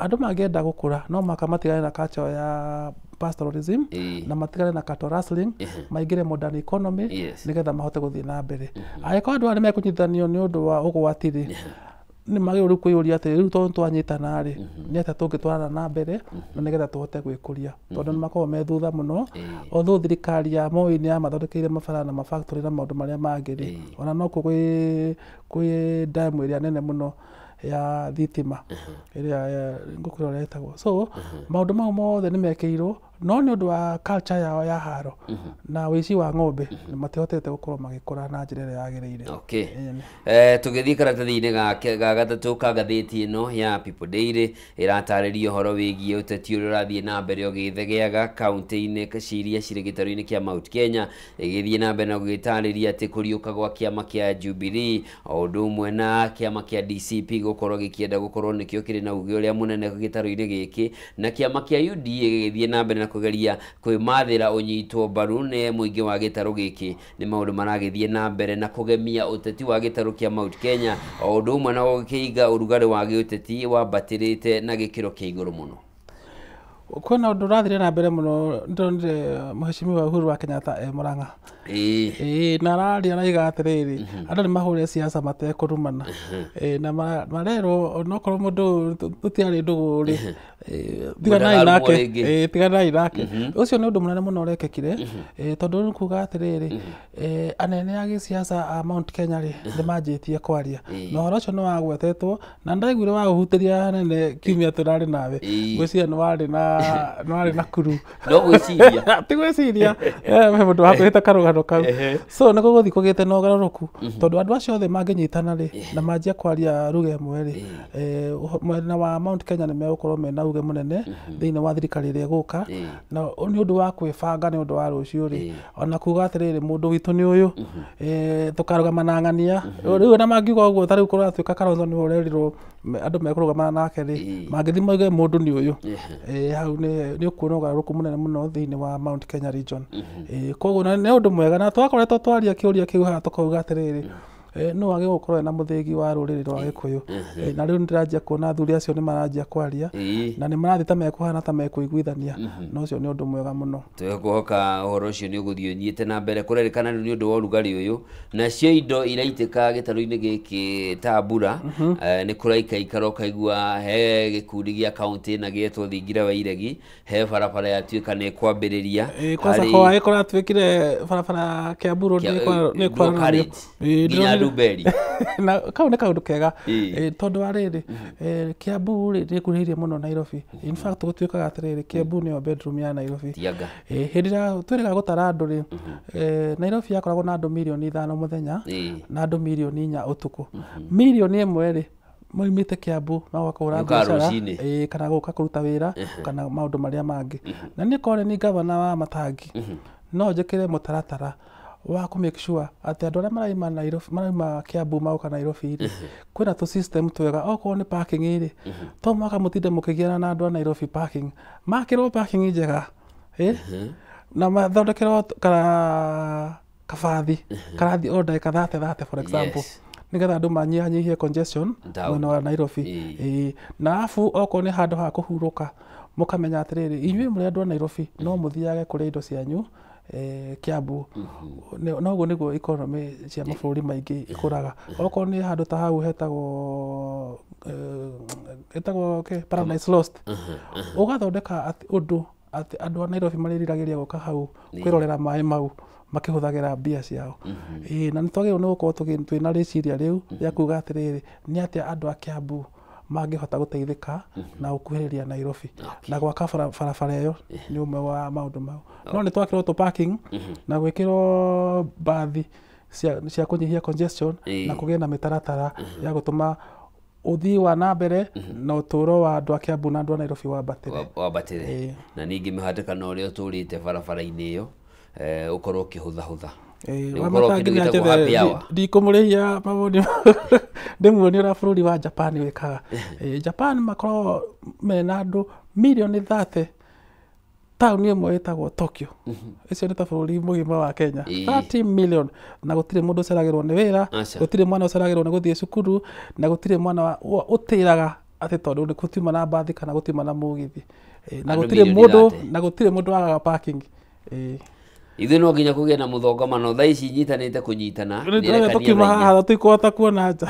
andũ mangĩenda gũkũra no mũhaka matigane na culture ya pastoralism na matigane na cattle rustling maingĩre modern economy nĩgetha mahote gũthiĩ na mbere. Angĩkorwo andũ aya nĩ mekũnyitithanio nĩ ũndũ wa ũgwati rĩ nĩ magĩrĩirwo rĩu kwĩyũria atĩrĩ rĩu tondũ twanyitana rĩ nĩ atĩa tũngĩtwarana na mbere na nĩgetha tũhote gwĩkũria tondũ nĩ makoragwo me thutha mũno. Although thirikari ya Moi nĩ yamathondekeire mabara na mafactory na maũndũ marĩa mangĩ rĩ ona no kuo kwĩ dam ĩrĩa nene mũno ya thitima ĩrĩa ngũkwĩra ũrĩa ĩtagwo. So maũndũ mau mothe nĩ mekĩirwo no nĩ ũndũ wa culture yao ya haro na wĩici wa ng'ombe nĩ matihotete gũkorwo magĩkũra na njĩra ĩrĩa yagĩrĩire. Tũgĩthiĩ karatathi-inĩ ga gatatũ ka ngathĩti ĩno ya People Daily ĩratarĩria ũhoro wĩgiĩ ũteti ũrĩa ũrathiĩ na mbere ũgĩthegeaga kaunti-inĩ ciria cirĩ gĩtarũ-inĩ kĩa Mount Kenya ĩgĩthiĩ na mbere na gũgĩtarĩria atĩ kũriũka gwa kĩama kĩa Jubilee o ũndũ ũmwe na kĩama kĩa DCP gũkorwo gĩkĩenda gũkorwo nĩkĩo kĩrĩ na uge ũrĩa mũnene gĩtarũ-inĩ gĩkĩ na kĩama kĩa UDA gĩgĩthiĩ na mbere na kugeria kwĩmathĩra ũnyitwo mbaru nĩ mũingĩ wa gĩtarũ gĩkĩ nĩ maũndũ maragĩthiĩ na mbere na kũgemia ũteti wa gĩtarũ kĩa Mount Kenya o ũndũ ũmwe na gũkĩiga ũrugarĩ wa gĩũteti wambatĩrĩte na gĩkĩro kĩa igũrũ mũno. Kwĩna ũndũ ũrathire na mbere mũno ndĩronire Mheshimiwa Uhuru wa Kenyatta e Murang'a na araria araiga atĩrĩrĩ andũ nĩ mahũre siasa matekũrumana na marerwo onokorwo mũndũ tũtiarĩ ndũgũ rĩ tiganai nake tiganai nake. Ũcio nĩ ũndũ mũnene mũno ũrekĩkire tondũ nĩ kuga atĩrĩrĩ anene a gĩsiasa a Mount Kenya rĩ nĩ manjĩtie kwaria na ũhoro ũcio nĩ wagwetetwo na ndaiguire waũhutĩria hanene kiumia tũrarĩ nawe ngwĩciria nĩ warĩ na kuru no gwĩciria ti gwĩciria he mũndũ wakwĩhĩta karũgano kau. So nĩ gũgũthiĩ kũgĩte na ũgarũrũku tondũ andũ acio othe mangĩnyitana rĩ na manjie kwaria ruga ĩmwe rĩ mwena wa Mount Kenya nĩ megũkorwo mena uge mũnene thĩinĩ wa thirikari ĩrĩa ĩgũka na nĩ ũndũ wa kwĩbanga nĩ ũndũ wa rũciũ rĩ ona kuga atĩrĩrĩ mũndũ witũ nĩ ũyũ tũkarũgama na ng'ania rĩu ona mangiuga ũguo ta rĩu kũratuĩka Kalonzo nĩwe ũrerirwo andũ mekũrũgamana nake rĩ mangĩthiĩ moige mũndũ nĩ ũyũ hau nĩ ũkuona ũgarũrũku mũnene mũno thĩinĩ wa Mount Kenya region. Koguo nĩ ũndũ mwega na twakoretwo twaria kĩũria kĩu haha tũkauga atĩrĩrĩ no wage gũkorwo ena mũthĩgi wa rũrĩrĩ rwa Gĩkũyũ na rĩu nĩndĩranjia kuona athuri acio nĩ maranjia kwaria na nĩ marathiĩ ta mekũhana ta mekũiguithania na ũcio nĩ ũndũ mwega mũno. Twĩkũhoka ũhoro ũcio nĩ ũgũthiĩ ũthiĩte na mbere kũrerĩkana rĩu nĩ ũndũ wa ũrugarĩ ũyũ nacio indo iraitĩka gĩtarũ-inĩ gĩkĩ ta mbura nĩ kũraikaikara ũkaigua he gĩkundi gĩa kaunti na gĩetwo Thingira wa Iregi he barabara yatuĩka nĩ ĩkwambĩrĩria kwanza hwaĩ kũratuĩkire barabara ya Kiambu Road nĩ nginya Rubeli. Na kau nĩ kaũndũ kega tondũ wa rĩrĩ, Kiambu rĩ nĩ ĩkuhĩrĩirie mũno Nairobi. In fact gũtuĩkaga atĩrĩrĩ, Kiambu nĩyo bedroom ya Nairobi. Tianga. Hĩndĩ ĩrĩa twĩrĩga gũtara andũ rĩ, Nairobi yakoragwo na andũ 5 mirioni mũthenya na andũ 4 mirioni ũtukũ. 1 mirioni rĩ moimĩte Kiambu magoka kũhũra Gũka biacara, rũcinĩ. Kana gũka kũruta wĩra kana maũndũ marĩa mangĩ. Na niĩ korwo nĩ gavana wa Matangi, no njĩkĩre mũtaratara wa kũ make sure atĩ andũ arĩa maraima Nairobi, maraima Kiambu magoka Nairobi rĩ, kwĩna tũ system twega. Okorwo nĩ parking rĩ, to mũhaka mũtinde mũkĩgiana na andũ a Nairobi parking, makĩrwo parking njega, na mathondekerwo kara kabathi karathiĩ o ndagĩka 30 30, for example, nĩgetha andũ manyihanyihie congestion Town. mwena wa Nairobi. Na arabu okorwo nĩ handũ ha kũhurũka, mũkamenya atĩrĩrĩ, inyuĩ mũrĩ andũ a Nairobi no mũthiage kũrĩa indo cianyu Kiambu. Noguo nĩguo economy cia mabũrũri maingĩ ikũraga. Okorwo nĩ handũ ta hau hetagwo hetagwo Paradise Lost, ũgathondeka atĩ ũndũ atĩ andũ a Nairobi marĩriragĩria gũka hau kwĩrorera maĩ mau makĩhũthagĩra mbia ciao. Na nĩ twagĩrĩirwo nĩ gũkorwo twĩna rĩciria rĩu rĩa kuga atĩrĩrĩ, nĩ atĩa andũ a Kiambu mangĩhota gũteithĩka na gũkuhĩrĩria Nairobi, na gwaka barabara ĩyo nĩ ũmwe wa maũndũ mau. No nĩ twakĩrwo tũ parking na gwĩkĩrwo mbathi cia kũnyihia congestion na kũgĩe na mĩtaratara ya gũtũma ũthii wa na mbere na ũtũũro wa andũ a Kiambu na andũ a Nairobi wambatĩre. Wambatĩre. Na ningĩ mĩhatĩkano ũrĩa ũtũrĩte barabara-inĩ ĩyo ũkorwo ũkĩhũthahũtha. Nĩ gũkorwo Wamatangi kĩndũ nĩ gĩtagwo happy hour. Ndikũmũrĩhia mawoni, ndĩmuonie ũrĩa bũrũri wa Japan wĩkaga. Japan makoragwo mena andũ 30 mirioni taũni ĩmwe ĩtagwo Tokyo. Ĩcio nĩ ta bũrũri mũgima wa Kenya. 30 million, na gũtirĩ mũndũ ũceragĩrwo nĩ wĩra, Aca. gũtirĩ mwana ũceragĩrwo nĩ gũthiĩ cukuru, na gũtirĩ mwana ũtĩraga atĩ tondũ nĩ gũtiuma na mbathi kana gũtiuma na mũgithi. Na Andũ gũtirĩ mirioni mũndũ 30. na gũtirĩ mũndũ wagaga parking. Ithuĩ no nginya kũgĩe na mũthongamano thaa ici nyitanĩte kũnyitana. Rĩu tũkiuma haha tũtikũhota kuona nja.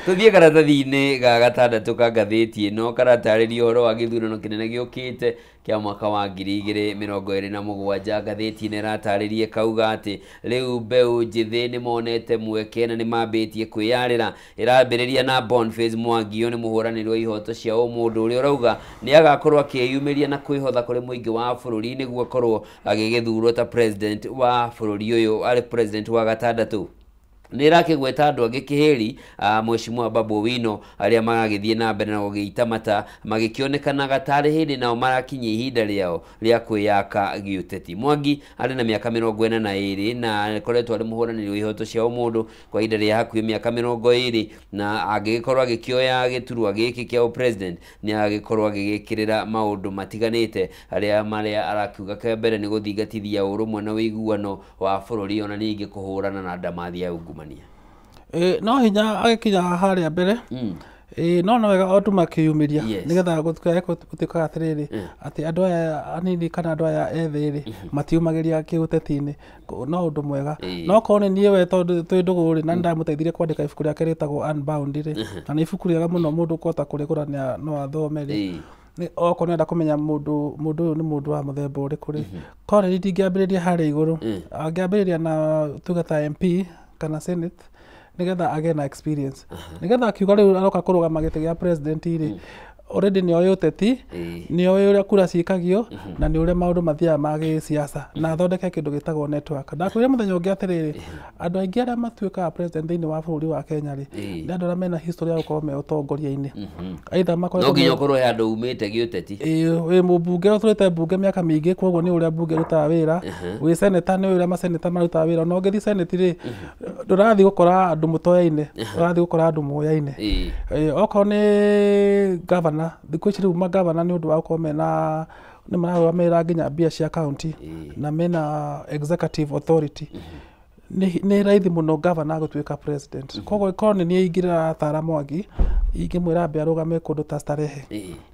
Tũthiĩ karatathi-inĩ ga gatandatũ ka ngathĩti ĩno, karatarĩria ũhoro wa gĩthurano kĩnene gĩũkĩte kĩa mwaka wa 2027. Ngathĩti ĩno ĩratarĩria kauga atĩ rĩu mbeũ njĩthĩ nĩ monete mweke na nĩ mambĩtie kwĩyarĩra. Ĩrambĩrĩria na Boniface Mwangi, ũyũ nĩ mũhũranĩri wa ihoto cia ũmũndũ ũrĩa ũrauga nĩ agakorwo akĩyumĩria na kwĩhotha kũrĩ mũingĩ wa bũrũri nĩguo akorwo agĩgĩthurwo ta president wa bũrũri ũyũ, arĩ president wa gatandatũ. Nĩ ĩrakĩgweta andũ angĩ kĩhĩri, Mheshimiwa Babu Owino, arĩa maragĩthiĩ na mbere na gũgĩita mata magĩkĩonekanaga tarĩ hĩndĩ nao marakinyia ihinda rĩao rĩa kwĩyaka gĩũteti. Mwangi arĩ na mĩaka 42 na akoretwo arĩ mũhũranĩri wa ihoto cia ũmũndũ kwa ihinda rĩa hakuhĩ mĩaka 20, na angĩgĩkorwo agĩkĩoya gĩturwa gĩkĩ kĩa ũpresident nĩ agĩkorwo agĩgĩkĩrĩra maũndũ matiganĩte arĩa marĩa arakiuga kĩa mbere nĩ gũthingatithia ũrũmwe na ũiguano wa bũrũri, ona ningĩ kũhũrana na ndamathi ya ungumania. No hinya agĩkinya harĩa mbere. No no wega andũ makĩyumĩria nĩgetha gũtikae gũtuĩkaga atĩrĩrĩ, atĩ andũ aya anini kana andũ aya ethĩ rĩ matiumagĩria kĩũteti-inĩ. No ũndũ mwega. No korwo nĩ niĩ we, tondũ twĩ ndũgũ rĩ, na nĩndamũteithirie kwandĩka ibuku rĩake rĩtagwo Unbound rĩ, na nĩ ibuku rĩega mũno, mũndũ ũkũhota kũrĩgũra no athome rĩ. Okorwo nĩenda kũmenya mũndũ ũyũ nĩ mũndũ wa mũthemba ũrĩkũ rĩ, korwo nĩ niĩ ndingĩambĩrĩria harĩa igũrũ, angĩambĩrĩria na tuge ta MP kana Senate nĩgetha agĩe na experience, nĩgetha akiuga rĩu aroka kũrũgama gĩtĩ gĩa president rĩ, already nĩ oĩ ũteti, nĩ oĩ ũrĩa kura cikagio na nĩ ũrĩa maũndũ mathiaga ma gĩsiasa, na athondeke kĩndũ gĩtagwo network. Ndakwĩra mũthenya ũngĩ atĩrĩrĩ, andũ aingĩ arĩa matuĩkaga president thĩinĩ wa bũrũri wa Kenya rĩ, nĩ andũ arĩa mena history ya gũkorwo me ũtongoria-inĩ, either makoretwo No nginya ũkorwo he handũ umĩte gĩũteti. Ĩĩ, wĩ mũmbunge ũtũrĩte mbunge mĩaka mĩingĩ, koguo nĩ ũrĩa mbunge ĩrutaga wĩra. Wĩ seneta, nĩ ũrĩa maseneta marutaga wĩra. Ona ũngĩthiĩ senate rĩ, ndũrathiĩ gũkora andũ mũtoyaine, ũrathiĩ gũkora andũ moyaine. Okorwo nĩ gavana, thikũ ici rĩu magavana nĩ ũndũ wa gũkorwo mena nĩ mararũgamĩrĩra nginya mbia cia county na mena executive authority, nĩ raithi mũno gavana gũtuĩka president. Koguo korwo nĩ niĩ ingĩratara Mwangi, ingĩmwĩra ambe arũgame kũndũ ta Starehe,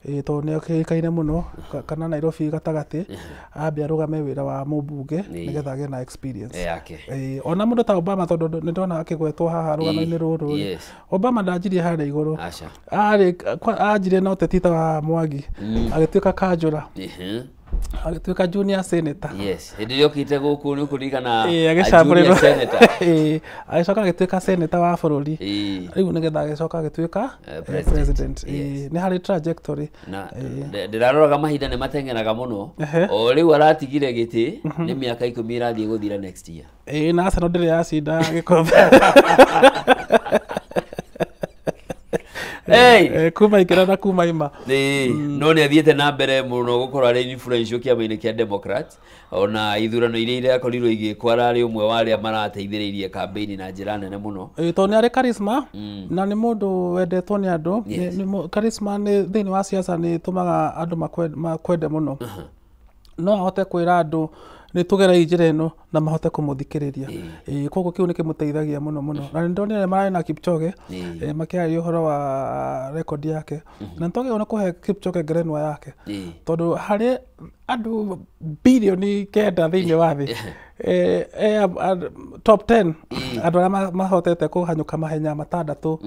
tondũ nĩ akĩũĩkaine mũno, kana Nairobi gatagatĩ, ambe arũgame wĩra wa mũmbunge nĩgetha agĩe na experience yake. Ona mũndũ ta Obama, tondũ nĩ ndona akĩgwetwo haha rũgano-inĩ rũrũ rĩ, Obama ndanjirie harĩa igũrũ. Aca. Arĩ anjirie na ũteti ta wa Mwangi, agĩtuĩka kanjũra. Agĩtuĩka junior senator. Yes, hĩndĩ ĩrĩa okĩte gũkũ nĩ ũkũririkana agĩcagũrĩrwo agĩcoka agĩtuĩka senator wa bũrũri. Rĩu nĩgetha agĩcoka agĩtuĩka president. Nĩ harĩ trajectory. Na ndĩraroraga mahinda nĩ mateng'eraga mũno. O rĩu aratigire gĩtĩ nĩ mĩaka 10 ĩrathiĩ gũthira next year. Na Arsenal ndĩrĩ yacinda gĩkombe. Hey! Kuma ikĩra na kuma ima. No nĩ athiĩte na mbere mũno gũkorwo arĩ influential kĩama-inĩ kĩa Democrat. Ona ithurano iria irakorirwo igĩkwo ararĩ ũmwe wa arĩa marateithĩrĩirie campaign na njĩra nene mũno. Tondũ nĩ arĩ charisma na nĩ mũndũ wendetwo nĩ andũ. Charisma nĩ thĩinĩ wa siasa nĩ ĩtũmaga andũ makwende mũno. No ahote kwĩra andũ nĩ tũgerei njĩra ĩno na mahote kũmũthikĩrĩria. Koguo kĩu nĩ kĩmũteithagia mũno mũno. Na nĩ ndonire mararĩ na Kipchoge makĩaria ũhoro wa rekondi yake. Na nĩ twagĩrĩirwo nĩ kũhe Kipchoge ngerenwa yake. Tondũ harĩ andũ bilioni 9 thĩinĩ wa thĩ, top 10 andũ arĩa mahotete kũhanyũka mahenya 6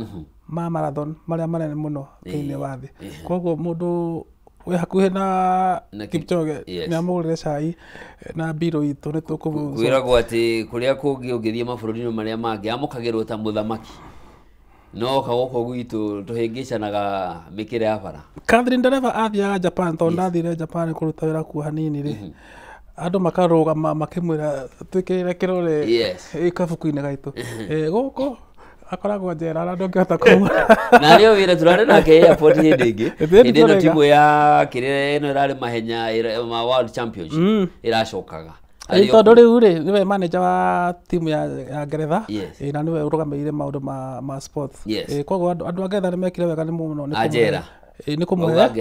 ma marathon marĩa manene mũno thĩinĩ wa thĩ. Koguo mũndũ wĩ hakuhĩ na Kipchoge nĩ amũgũrĩre cai na mbirũ itũ nĩ tũkũmũ. Kwĩragwo atĩ kũrĩa kũngĩ ũngĩthiĩ mabũrũri-inĩ marĩa mangĩ amũkagĩrwo ta mũthamaki. No oka gũkũ gwitũ tũhĩngĩcanaga mĩkĩra ya bara. Catherine Ndereba athiaga Japan tondũ ndathire Japan kũruta wĩra kuo hanini rĩ. Andũ makarũgama makĩmwĩra twĩkĩrĩre kĩrore kabuku-inĩ gaitũ. Gũkũ akoragwo njera na ndũngĩhota kũmũra. Na rĩo wĩra tũrarĩ nake airport hĩndĩ ĩngĩ. Hĩndĩ ĩno timu ya kĩrĩa ĩno ĩrarĩ mahenya ma World Championship ĩracokaga. Tondũ rĩu rĩ nĩwe manager wa timu ya Ngeretha na nĩwe ũrũgamĩrĩire maũndũ ma sports. Koguo andũ a Ngeretha nĩ mekire wega nĩ mũno nĩ njera. Nĩ kũmũhe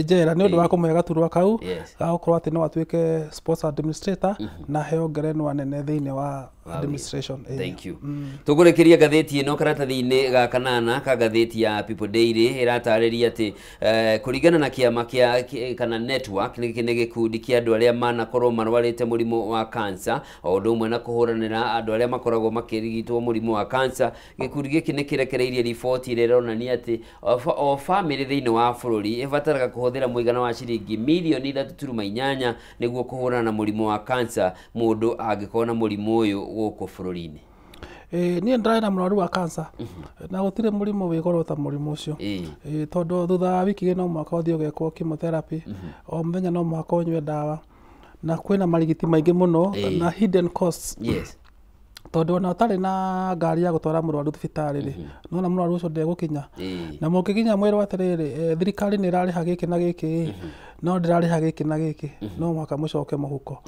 njera nĩ ũndũ wa kũmũhe gaturwa kau ga gũkorwo atĩ no atuĩke sports administrator na heo ngerenwa nene thĩinĩ wa administration. Thank you. Tũkũrĩkĩria ngathĩti ĩno karatathi-inĩ ga kanana ka ngathĩti ya People Daily ĩratarĩria atĩ kũringana na kĩama kĩa kana network nĩ gĩkundi kĩa andũ arĩa manakorwo marwarĩte mũrimũ wa cancer o ũndũ ũmwe na kũhũranĩra andũ arĩa makoragwo makĩrigitwo mũrimũ wa cancer. Gĩkundi gĩkĩ nĩ kĩrekereirie riboti ĩrĩa ĩronania atĩ o bamĩrĩ thĩinĩ wa bũrũri ĩbataraga kũhũthĩra mũigana wa ciringi milioni 3.8 nĩguo kũhũrana na mũrimũ wa cancer mũndũ angĩkorwo na mũrimũ ũyũ gũkũ bũrũri-inĩ. Niĩ ndĩrarĩ na mũrwaru wa cancer na gũtirĩ mũrimũ wĩ goro ta mũrimũ ũcio. Tondũ thutha wa wiki igĩrĩ no mũhaka ũthiĩ ũgekwo chemotherapy, o mũthenya no mũhaka ũnyue ndawa na kwĩna marigiti maingĩ mũno na hidden costs. Tondũ ona ũtarĩ na ngari ya gũtwara mũrwaru thibitarĩ rĩ, nona mũrwaru ũcio ndegũkinya. Na mũngĩkinya mwĩrwo atĩrĩrĩ, thirikari nĩ ĩrarĩha gĩkĩ na gĩkĩ, no ndĩrarĩha gĩkĩ na gĩkĩ, no mũhaka mũcoke mũhuko.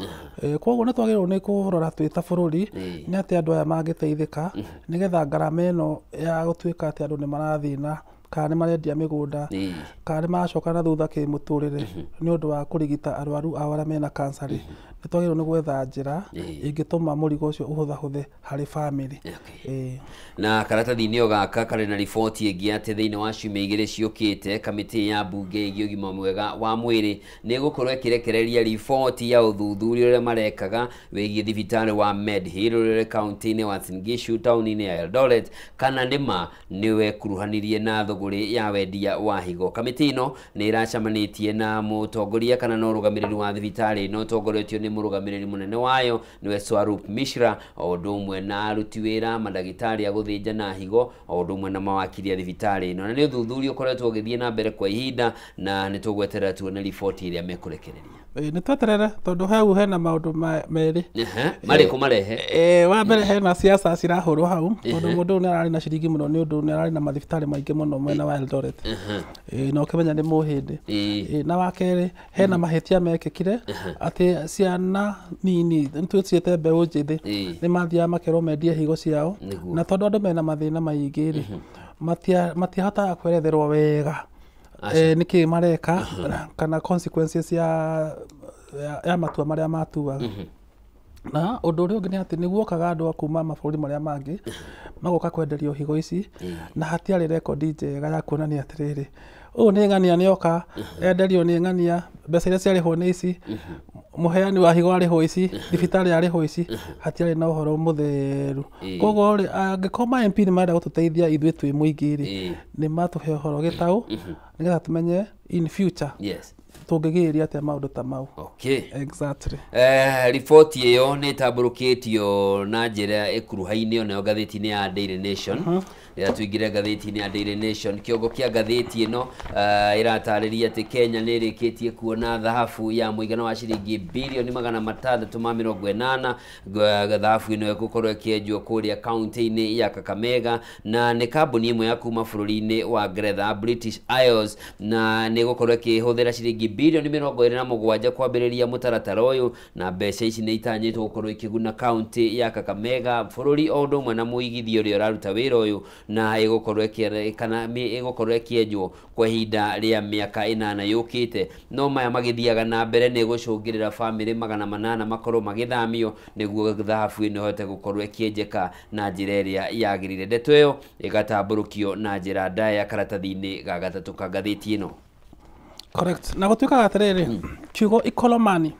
Koguo nĩ twagĩrĩirwo nĩ kũrora twĩ ta bũrũri nĩ atĩ andũ aya mangĩteithĩka nĩgetha ngarama ĩno ya gũtuĩka atĩ andũ nĩ marathĩna kana nĩ marendia mĩgũnda kana nĩ maracoka na thutha kĩmũtũrĩre nĩ ũndũ wa kũrigita arwaru ao arĩa mena cancer rĩ, nĩ twagĩrĩirwo nĩ gwetha njĩra ĩngĩtũma mũrigo ũcio ũhũthahũthe harĩ bamĩrĩ. Na karatathi-inĩ o gaka karĩ na riboti ĩngĩ atĩ thĩinĩ wa ciumia igĩrĩ ciũkĩte kamĩtĩ ya mbunge ĩgiĩ ũgima mwega wa mwĩrĩ nĩ ĩgũkorwo ĩkĩrekereria riboti ya ũthuthuria ũrĩa marekaga wĩgiĩ thibitarĩ wa Medhill ũrĩa ũrĩ kaunti-inĩ ya Uasin Gishu taũni-inĩ ya Eldoret kana nĩma nĩwekuruhanirie na thũgũrĩ ya wendia wa higo. Kamĩtĩ ĩno nĩ ĩracemanĩtie na mũtongoria kana na ũrũgamĩrĩri wa thibitarĩ ĩno ũtongoretio nĩ mũrũgamĩrĩri mũnene wayo nĩwe Swarup Mishra o ũndũ ũmwe na aruti wĩra mandagĩtarĩ a gũthĩnjana higo o ũndũ ũmwe na mawakiri a thibitarĩ ĩno. Na nĩ ũthuthuria ũkoretwo ũgĩthiĩ na mbere kwa ihinda na nĩ tũgweterera tuone riboti ĩrĩa mekũrekereria. Nĩ tweterere tondũ hau hena maũndũ merĩ. Marĩkũ marehe? Wa mbere hena siasa cirahũrwo hau tondũ mũndũ ũyũ nĩ ararĩ na ciringi mũno nĩ ũndũ nĩ ararĩ na mathibitarĩ maingĩ mũno mwena wa Eldoret. Na ũkĩmenya nĩ mũhĩndĩ. Na wa kerĩ hena mahĩtia mekĩkire atĩ ciana nini nĩtwĩciĩte mbeũ njĩthĩ nĩ mathiaga makerwo mendie higo ciao na tondũ andũ mena mathĩna maingĩ rĩ matihotaga kweretherwo wega nĩkĩ mareka kana consequences ya matua marĩa matuaga. Na ũndũ ũrĩa ũngĩ nĩ atĩ nĩguokaga andũ a kuma mabũrũri marĩa mangĩ magoka kwenderio higo ici na hatiarĩ rekondi njega ya kuonania atĩrĩrĩ ũyũ nĩ ng'ania nĩoka enderio nĩ ng'ania mbeca iria ciarĩhwo nĩ ici mũheani wa higo arĩhwo ici thibitarĩ arĩhwo ici hatiarĩ na ũhoro mũtheru. Koguo rĩ angĩkorwo ma MP nĩ marenda gũtũteithia ithuĩ twĩ mũingĩ rĩ nĩ matũhe ũhoro gĩtaũ nĩgetha tũmenye in future Tũngĩgirĩrĩria atĩa maũndũ ta mau? Okay. Exactly. Riboti ĩyo nĩ ĩtambũrũkĩtio na njĩra ĩkuruhainĩ onayo ngathĩti-inĩ ya Daily Nation. Rĩrĩa tũingĩre ngathĩti-inĩ ya Daily Nation, kĩongo kĩa ngathĩti ĩno ĩratarĩria atĩ Kenya nĩ ĩrĩkĩtie kuona thahabu ya mũigana wa ciringi birioni 680. Thahabu ĩno ĩgũkorwo ĩkĩenjwo kũrĩa kaunti-inĩ ya Kakamega, na nĩ kambuni ĩmwe ya kuma bũrũri-inĩ wa Ngeretha, British Isles, na nĩ ĩgũkorwo ĩkĩhũthĩra ciringi birioni 27 kwambĩrĩria mũtaratara ũyũ, na mbeca ici nĩ itanyĩtwo gũkorwo ikĩguna kaunti ya Kakamega, bũrũri o ũndũ ũmwe na mũigithia ũrĩa ũraruta wĩra ũyũ, na ĩgũkorwo ĩgũkorwo ĩkĩenjwo kwa ihinda rĩa mĩaka 8 yũkĩte. No maya magĩthiaga na mbere nĩ gũcũngĩrĩra bamĩrĩ 800 makorwo magĩthamio nĩguo thahabu ĩno ĩhote gũkorwo ĩkĩenjeka na njĩra ĩrĩa yagĩrĩire. Ndeto ĩyo ĩgatambũrũkio na njĩra ndaya karatathi-inĩ ga gatatũ ka ngathĩti ĩno. Correct. Na gũtuĩkaga atĩrĩrĩ, kiugo ikolomani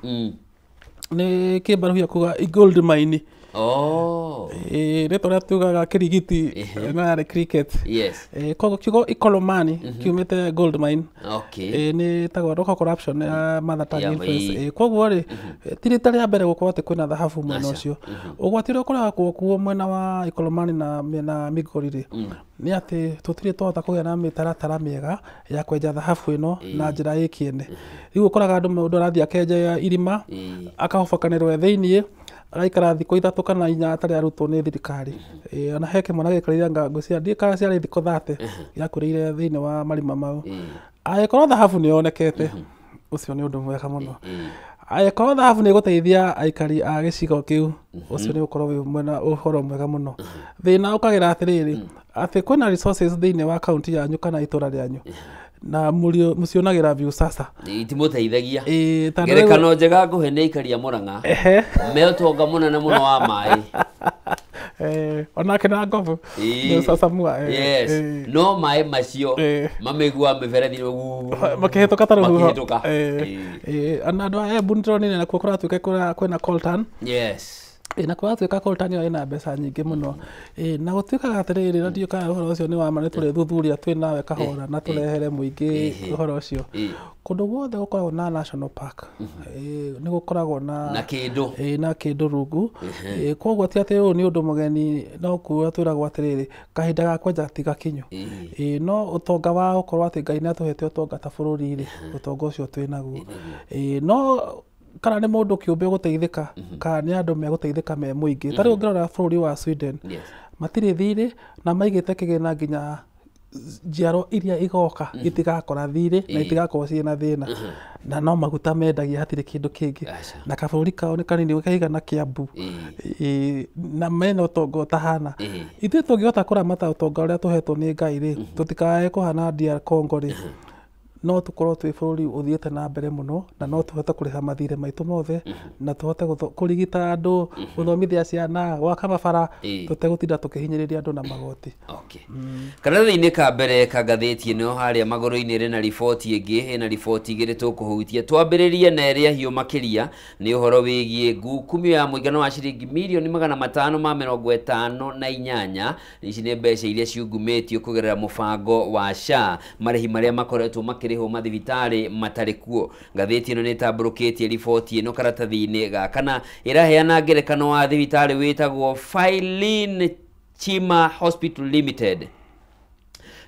nĩ kĩmbaruhia kuga gold mine. Oh. Rĩtwa rĩrĩa tugaga kĩrigiti no yarĩ cricket. Yes. Koguo kiugo ikolomani kiumĩte gold mine. Okay. Nĩ ĩtagwo local corruption ya mother tongue Ya, influence. Koguo rĩ, ti rita rĩa mbere gũkorwo atĩ kwĩna thahabu mwena Aca. ũcio. Ũgwati ũrĩa ũkoragwo kuo mwena wa Ikolomani na mĩena ya Migori rĩ, nĩ atĩ tũtirĩ twahota kũgĩa na mĩtaratara mĩega ya kwenja thahabu ĩno na njĩra ĩ kĩene. Rĩu ũkoraga andũ mũndũ arathiĩ akenja irima, akahobokanĩrwo e thĩiniĩ, agaikara thikũ 3 kana 4 atarĩ arutwo nĩ thirikari. Ona he kĩmwana gĩaikarire anga ngwĩciria ndiũĩ kana ciarĩ thikũ 30 gĩakũrĩire thĩiniĩ wa marima mau. Angĩkorwo thahabu nĩ yonekete, ũcio nĩ ũndũ mwega mũno. Angĩkorwo thahabu nĩ ĩgũteithia aikari a gĩcigo kĩu, ũcio nĩ ũgũkorwo wĩ mwena ũhoro mwega mũno. Thĩna ũkagĩra atĩrĩrĩ, atĩ kwĩna resources thĩiniĩ wa kaunti yanyu kana itũra rĩanyu, na mũcionagĩra view sasa. Itimũteithagia. Tondũ rĩu- Ngerekano njega ngũhe nĩ aikari a Mũrang'a. Me ũtonga mũnene mũno wa maĩ. Onake na ngobu. Nĩ sasa mua. Yes. No maĩ macio mamĩiguaga mĩberethi Makĩhĩtũka ta rũhuho. Makĩhĩtũka. Ona andũ a Embu nĩndĩronire nakuo kũratuĩka kwĩna coltan. Yes. Na kũratuĩka coltan ĩyo ĩna mbeca nyingĩ mũno. Na gũtuĩkaga atĩrĩrĩ, na ndiũĩ kana ũhoro ũcio nĩ wa ma, nĩ tũrĩthuthuria twĩ nawe kahora na tũrehere mũingĩ ũhoro ũcio. Kũndũ guothe gũkoragwo na national park, nĩ gũkoragwo na na kĩndũ. Na kĩndũ rungu. Koguo ti atĩ ũyũ nĩ ũndũ mũgeni, no kuga twĩragwo atĩrĩrĩ, kahinda ga kwenja ti gakinyu. No ũtonga wa gũkorwo atĩ Ngai nĩ atũhete ũtonga ta bũrũri rĩ, ũtonga ũcio twĩ naguo. No kana nĩ mũndũ kĩũmbe ũgũteithĩka, kana nĩ andũ megũteithĩka me mũingĩ. Ta rĩu ũngĩrora bũrũri wa Sweden, matirĩ thirĩ na maigĩte kĩgĩna nginya njiaro iria igoka itigakora thirĩ na itigakorwo ciĩna thĩna. Na no maguta mendagia, hatirĩ kĩndũ kĩngĩ. Na kabũrũri kao nĩ kanini kaigana Kiambu. Na mena ũtonga ũtahana. Ithuĩ tũngĩhota kũramata ũtonga ũrĩa tũhetwo nĩ Ngai rĩ, tũtikae kũhana DR Congo rĩ, no tũkorwo twĩ bũrũri ũthiĩte na mbere mũno, na no tũhote kũrĩha mathirĩ maitũ mothe, na tũhote kũrigita andũ, gũthomithia ciana, gwaka mabara, tũtegũtinda tũkĩhinyĩrĩria andũ na magoti. Okay. Karatathi-inĩ ka mbere ka ngathĩti ĩno harĩa magũrũ-inĩ ĩrĩ na riboti ĩngĩ, ĩna riboti igĩrĩ tũkũhutia. Twambĩrĩrie na ĩrĩa hiũ makĩria nĩ ũhoro wĩgiĩ ngukumio ya mũigana wa ciringi mirioni 558. Ici nĩ mbeca iria ciungumĩtio kũgerera mũbango wa SHA, marĩhi marĩa makoretwo makĩrĩhwo mathibitarĩ matarĩ kuo. Ngathĩti ĩno nĩ ĩtambũrũkĩtie riboti ĩno karatathi-inĩ ga kana, ĩraheana ngerekano wa thibitarĩ wĩtagwo Philin Chima Hospital Limited.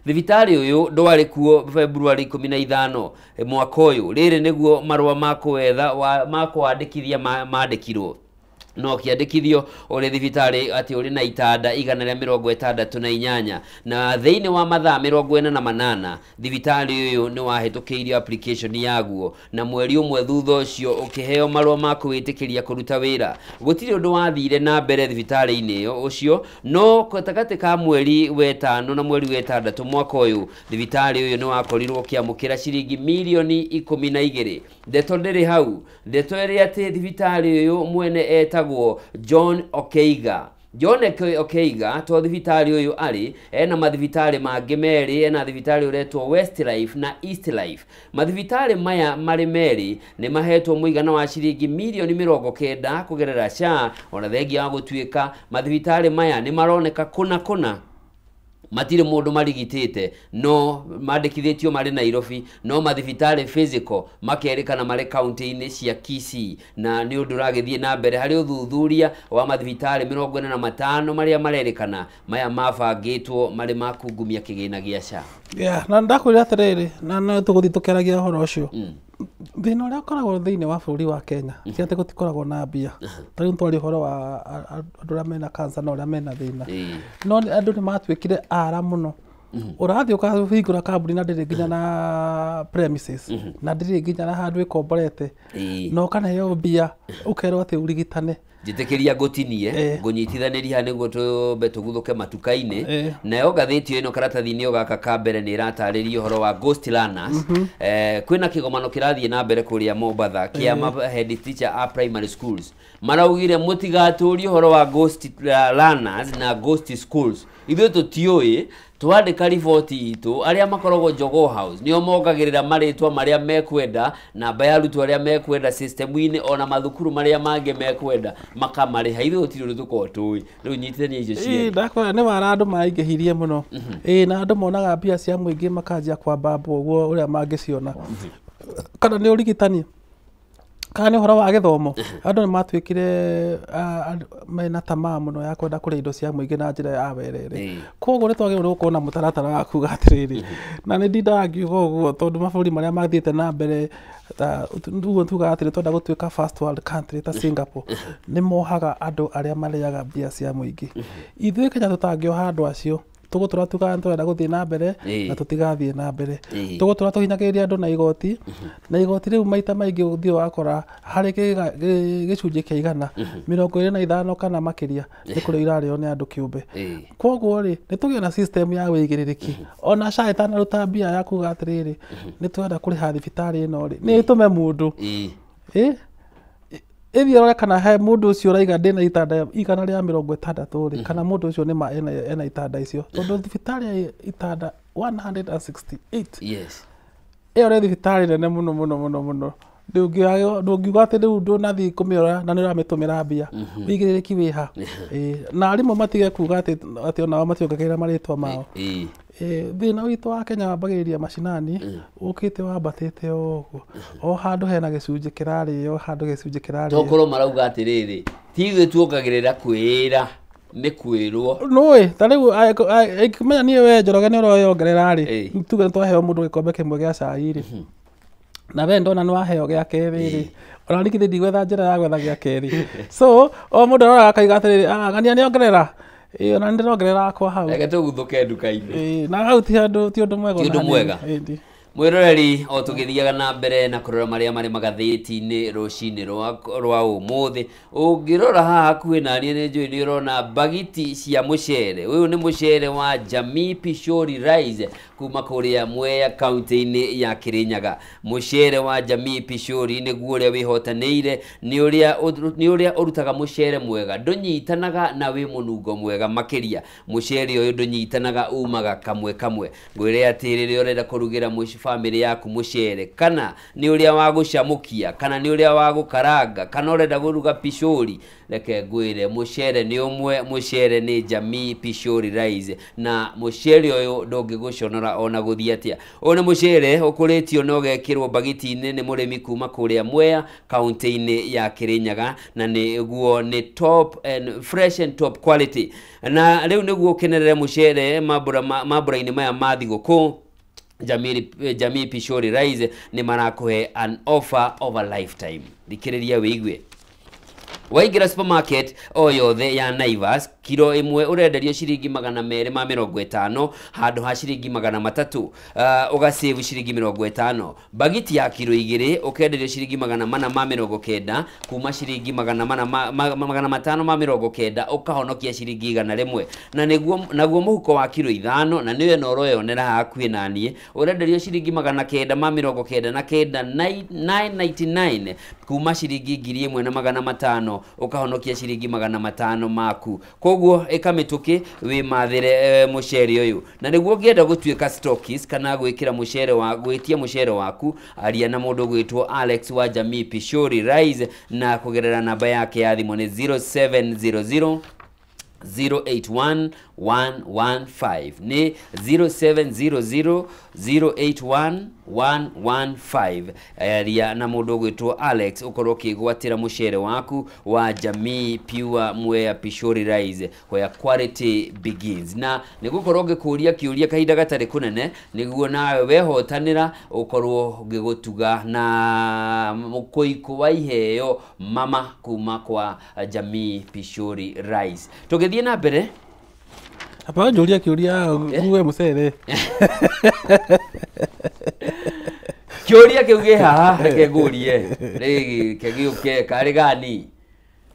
Thibitarĩ ũyũ ndwarĩ kuo February 15 mwaka ũyũ. Rĩrĩ nĩguo marũa ma kũwetha ma kũwandĩkithia mandĩkirwo. No kĩandĩkithio ũrĩ thibitarĩ atĩ ũrĩ na itanda 168, na thĩinĩ wa mathaa 48 thibitarĩ ũyũ nĩ wahĩtũkĩirio application yaguo, na mweri ũmwe thutha ũcio ũkĩheo marũa ma kũwĩtĩkĩria kũruta wĩra. Gũtirĩ ũndũ wathire na mbere thibitarĩ-inĩ ĩyo ũcio, no gatagatĩ ka mweri wetano na mweri wetandatũ mwaka ũyũ thibitarĩ ũyũ nĩ wakorirwo ũkĩamũkĩra ciringi mirioni 12. Ndeto ndĩrĩ hau, ndeto ĩrĩ atĩ thibitarĩ ũyũ mwene etagwo John Okeiga. John Okeiga to thibitarĩ ũyũ arĩ, ena mathibitarĩ mangĩ merĩ, ena thibitarĩ ũretwo Westlife na Eastlife. Mathibitarĩ maya marĩ merĩ nĩ mahetwo mũigana wa ciringi mirioni 90 kũgerera SHA, ona thengia wa gũtuĩka mathibitarĩ maya nĩ maroneka kũna kũna Matirĩ mũndũ marigitĩte, no mandĩkithĩtio marĩ Nairobi, no mathibitarĩ physical makerĩkana marĩ kaunti-inĩ cia Kisii. Na nĩ ũndũ ũragĩthiĩ na mbere harĩ ũthuthuria wa mathibitarĩ 45 marĩa marerĩkana maya mabangĩtwo marĩ ma kungumia kĩgĩna gĩa SHA. Yeah, na ndakwĩra atĩrĩrĩ, na no tũgũthiĩ tũkĩaragia ũhoro ũcio. Thĩna ũrĩa ũkoragwo thĩinĩ wa bũrũri wa Kenya ti atĩ gũtikoragwo na mbia. Ta rĩu twaria ũhoro wa andũ arĩa mena cancer na ũrĩa mena thĩna, no andũ nĩ matuĩkire ara mũno. Ũrathiĩ ũkahingũra kambuni na ndĩrĩ nginya na premises, na ndĩrĩ nginya na handũ ĩkomborete, na ũkanaheo mbia ũkerwo atĩ ũrigitane. Njĩtĩkĩria ngũtinie, ngũnyitithanĩria nĩguo tũmbe tũguthũke matuka-inĩ. Nayo ngathĩti ĩno karatathi-inĩ gaka ka mbere nĩ ĩratarĩria ũhoro wa Ghost Learners. Kwĩna kĩgomano kĩrathiĩ na mbere kũrĩa Mombatha kĩa head teacher a primary schools. Maraugire mũtigatũrie ũhoro wa Ghost Learners na Ghost Schools. Ithuĩ tũtiũĩ, twandĩka riboti itũ, arĩa makoragwo Jogoo House nĩo mongagĩrĩra marĩtwa marĩa mekwenda, namba ya arutwo arĩa mekwenda system-inĩ, ona mathukuru marĩa mangĩ mekwenda makamarĩha. Ithuĩ gũtirĩ ũndũ tũkoragwo tũĩ. Rĩu nyitithania icio cierĩ. Ndakwĩra nĩ wara andũ maingĩhirie mũno. Na andũ monaga mbia cia mũingĩ makanjia kwambambwo ũguo ũrĩa mangĩciona. Kana nĩ ũrigitani, kana nĩ ũhoro wa gĩthomo, andũ nĩ matuĩkire mena tamaa mũno ya kwenda kũrĩa indo cia mũingĩ na njĩra ya werere. Koguo nĩ twagĩrĩirwo nĩ gũkorwo na mũtaratara wa kuga atĩrĩrĩ, na nĩ ndindaga ngiuga ũguo tondũ mabũrũri marĩa mathiĩte na mbere, ũguo tugaga atĩrĩ twenda gũtuĩka first world country ta Singapore, nĩ mohaga andũ arĩa marĩaga mbia cia mũingĩ. Ithuĩ Kenya tũtangĩoha andũ acio, tũgũtũra tugaga nĩtũrenda gũthiĩ na mbere na tũtigathiĩ na mbere. Tũgũtũra tũhinyagĩrĩria andũ na igoti, na igoti rĩu maita maingĩ ũthiĩ wakora harĩ gĩcunjĩ kĩa igana, 25 kana makĩria nĩ kũrĩa irarĩo nĩ andũ kĩũmbe. Koguo rĩ, nĩ tũgĩe na system ya wĩigĩrĩrĩki. Ona SHA ĩtanaruta mbia ya kuga atĩrĩrĩ, nĩ tũrenda kũrĩha thibitarĩ ĩno rĩ, nĩ ĩtũme mũndũ ĩthiĩ ĩrore kana he mũndũ ũcio ũraiga ndĩna itanda 160 rĩ, kana mũndũ ũcio nĩma ena itanda icio, tondũ thibitarĩ ya itanda 168. Yes. Ĩyo nĩ thibitarĩ nene mũno mũno mũno mũno. Ndũngiuga atĩ rĩu ndũnathiĩ kũmĩrora na nĩ ũramĩtũmĩra mbia. Wĩigĩrĩrĩki wĩ ha? Na arimũ matige kuga atĩ onao mationgagĩrĩra marĩtwa mao. Thĩna witũ wa Kenya wambagĩrĩria macinani, ũkĩte wambatĩte o ũguo. O handũ hena gĩcunjĩ kĩrarĩo, handũ gĩcunjĩ kĩrarĩo. Tokorwo marauga atĩrĩrĩ, ti ithuĩ tuongagĩrĩra kwĩra, nĩ kwĩrwo. Nũĩ, ta rĩu ingĩmenya niĩ we Njoroge nĩ ũroyongerera rĩ, tuge nĩ twaheo mũndũ gĩkombe kĩmwe gĩa cai rĩ, na we ndona nĩ waheo gĩa kerĩ rĩ, ona niĩ githĩ ndigwetha njĩra ya gwetha gĩa kerĩ. So o mũndũ aroraga akauga atĩrĩrĩ, ng'ania nĩongerera, ona nĩ ndĩrongerera akwa hau. Reke tũguthũke nduka-inĩ. Na hau ti ũndũ mwega. Ti ũndũ mwega. Mwĩroreri, o tũgĩthiaga na mbere na kũrora marĩa marĩ magathĩti-inĩ rũcinĩ rwa ũmũthĩ, ũngĩrora haha hakuhĩ naniĩ nĩ njũĩ nĩ ũrona bagiti cia mũcere. Ũyũ nĩ mũcere wa Jamii Pishori Rice kuma kũrĩa Mwea kaunti-inĩ ya Kirinyaga. Mũcere wa Jamii Pishori nĩguo ũrĩa wĩhotanĩire, nĩ ũrĩa ũrutaga mũcere mwega, ndũnyitanaga na wĩ mũnungo mwega makĩria. Mũcere ũyũ ndũnyitanaga, umaga kamwe kamwe. Ngwĩre atĩ rĩrĩa ũrenda kũrugĩra famĩlĩ yaku mũcere, kana nĩ ũrĩa wa gũcamũkia, kana nĩ ũrĩa wa gũkaranga, kana ũrenda kũruga pishori, reke ngwĩre mũcere nĩ ũmwe. Mũcere nĩ Jamii Pishori Rice, na mũcere ũyũ ndũngĩgũconora ona gũthiĩ atĩa. Ũyũ nĩ mũcere ũkũrĩtio na ũgekĩrwo bagiti-inĩ nĩ mũrĩmi kuma kũrĩa Mwea kaunti-inĩ ya Kirinyaga, na nĩguo nĩ top and fresh and top quality. Na rĩu nĩguo ũkenerere mũcere mambura-inĩ maya ma thigũkũ, Jamii Pishori Rice nĩ marakũhe an offer of a lifetime. Thikĩrĩria wĩigue. Waingĩra supermarket o yothe ya Naivas, kiro ĩmwe ũrenderio ciringi 250 handũ ha ciringi 300, ũgasave ciringi 50. Bagiti ya kiro 2 ũkenderio ciringi 490 kuma ciringi 590, ũkahonokia ciringi 100. Na nĩguo naguo mũhuko wa kiro 5, na nĩyo ĩno ũroyonera hakuhĩ naniĩ, ũrenderio ciringi 999, 999 kuma ciringi 1500, ũkahonokia ciringi 500 maku. Koguo ĩka mĩtũkĩ wĩmathĩre mũcere ũyũ. Na nĩguo ũngĩenda gũtuĩka stockist kana gwĩkĩra mũcere wa gwĩtia mũcere waku, aria na mũndũ gwĩtwo Alex wa Jamii Pishori Rice na kũgerera namba yake ya thimũ nĩ 0700 081 115 nĩ 0700 081 115. Aria na mũndũ ũgwĩtwo Alex ũkorwo ũkĩgwatĩra mũcere waku wa Jamii Pure Mwea Pishori Rice, where quality begins. Na nĩgũkorwo ngĩkũria kĩũria kahinda gatarĩ kũnene nĩguo nawe wehotanĩra ũkorwo ngĩgũtuga na mũkũikũ wa iheo mama kuma kwa Jamii Pishori Rice. Tũgĩthiĩ na mbere. Hapa njũria kĩũria ngue mũcere. Kĩũria kĩu gĩ haha reke ngũrie rĩgĩ gĩũke karĩ gani.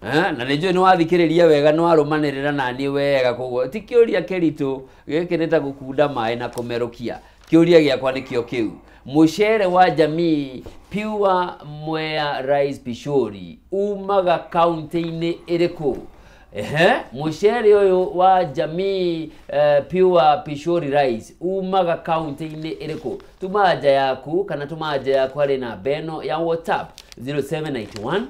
Na nĩ njũĩ nĩ wathikĩrĩria wega nĩ warũmanĩrĩra naniĩ wega, koguo ti kĩũria kĩritũ gĩkĩ nĩ ta gũkunda maĩ na kũmerũkia. Kĩũria gĩakwa nĩkĩo kĩu. Mũcere wa Jamii Pure Mwea Rice Pishori umaga kaunti-inĩ ĩrĩkũ? Mũcere ũyũ wa Jamii Pure Pishori Rice umaga kaunti-inĩ ĩrĩkũ? Tuma anja yaku kana tuma anja yaku harĩ namba ĩno ya WhatsApp 0791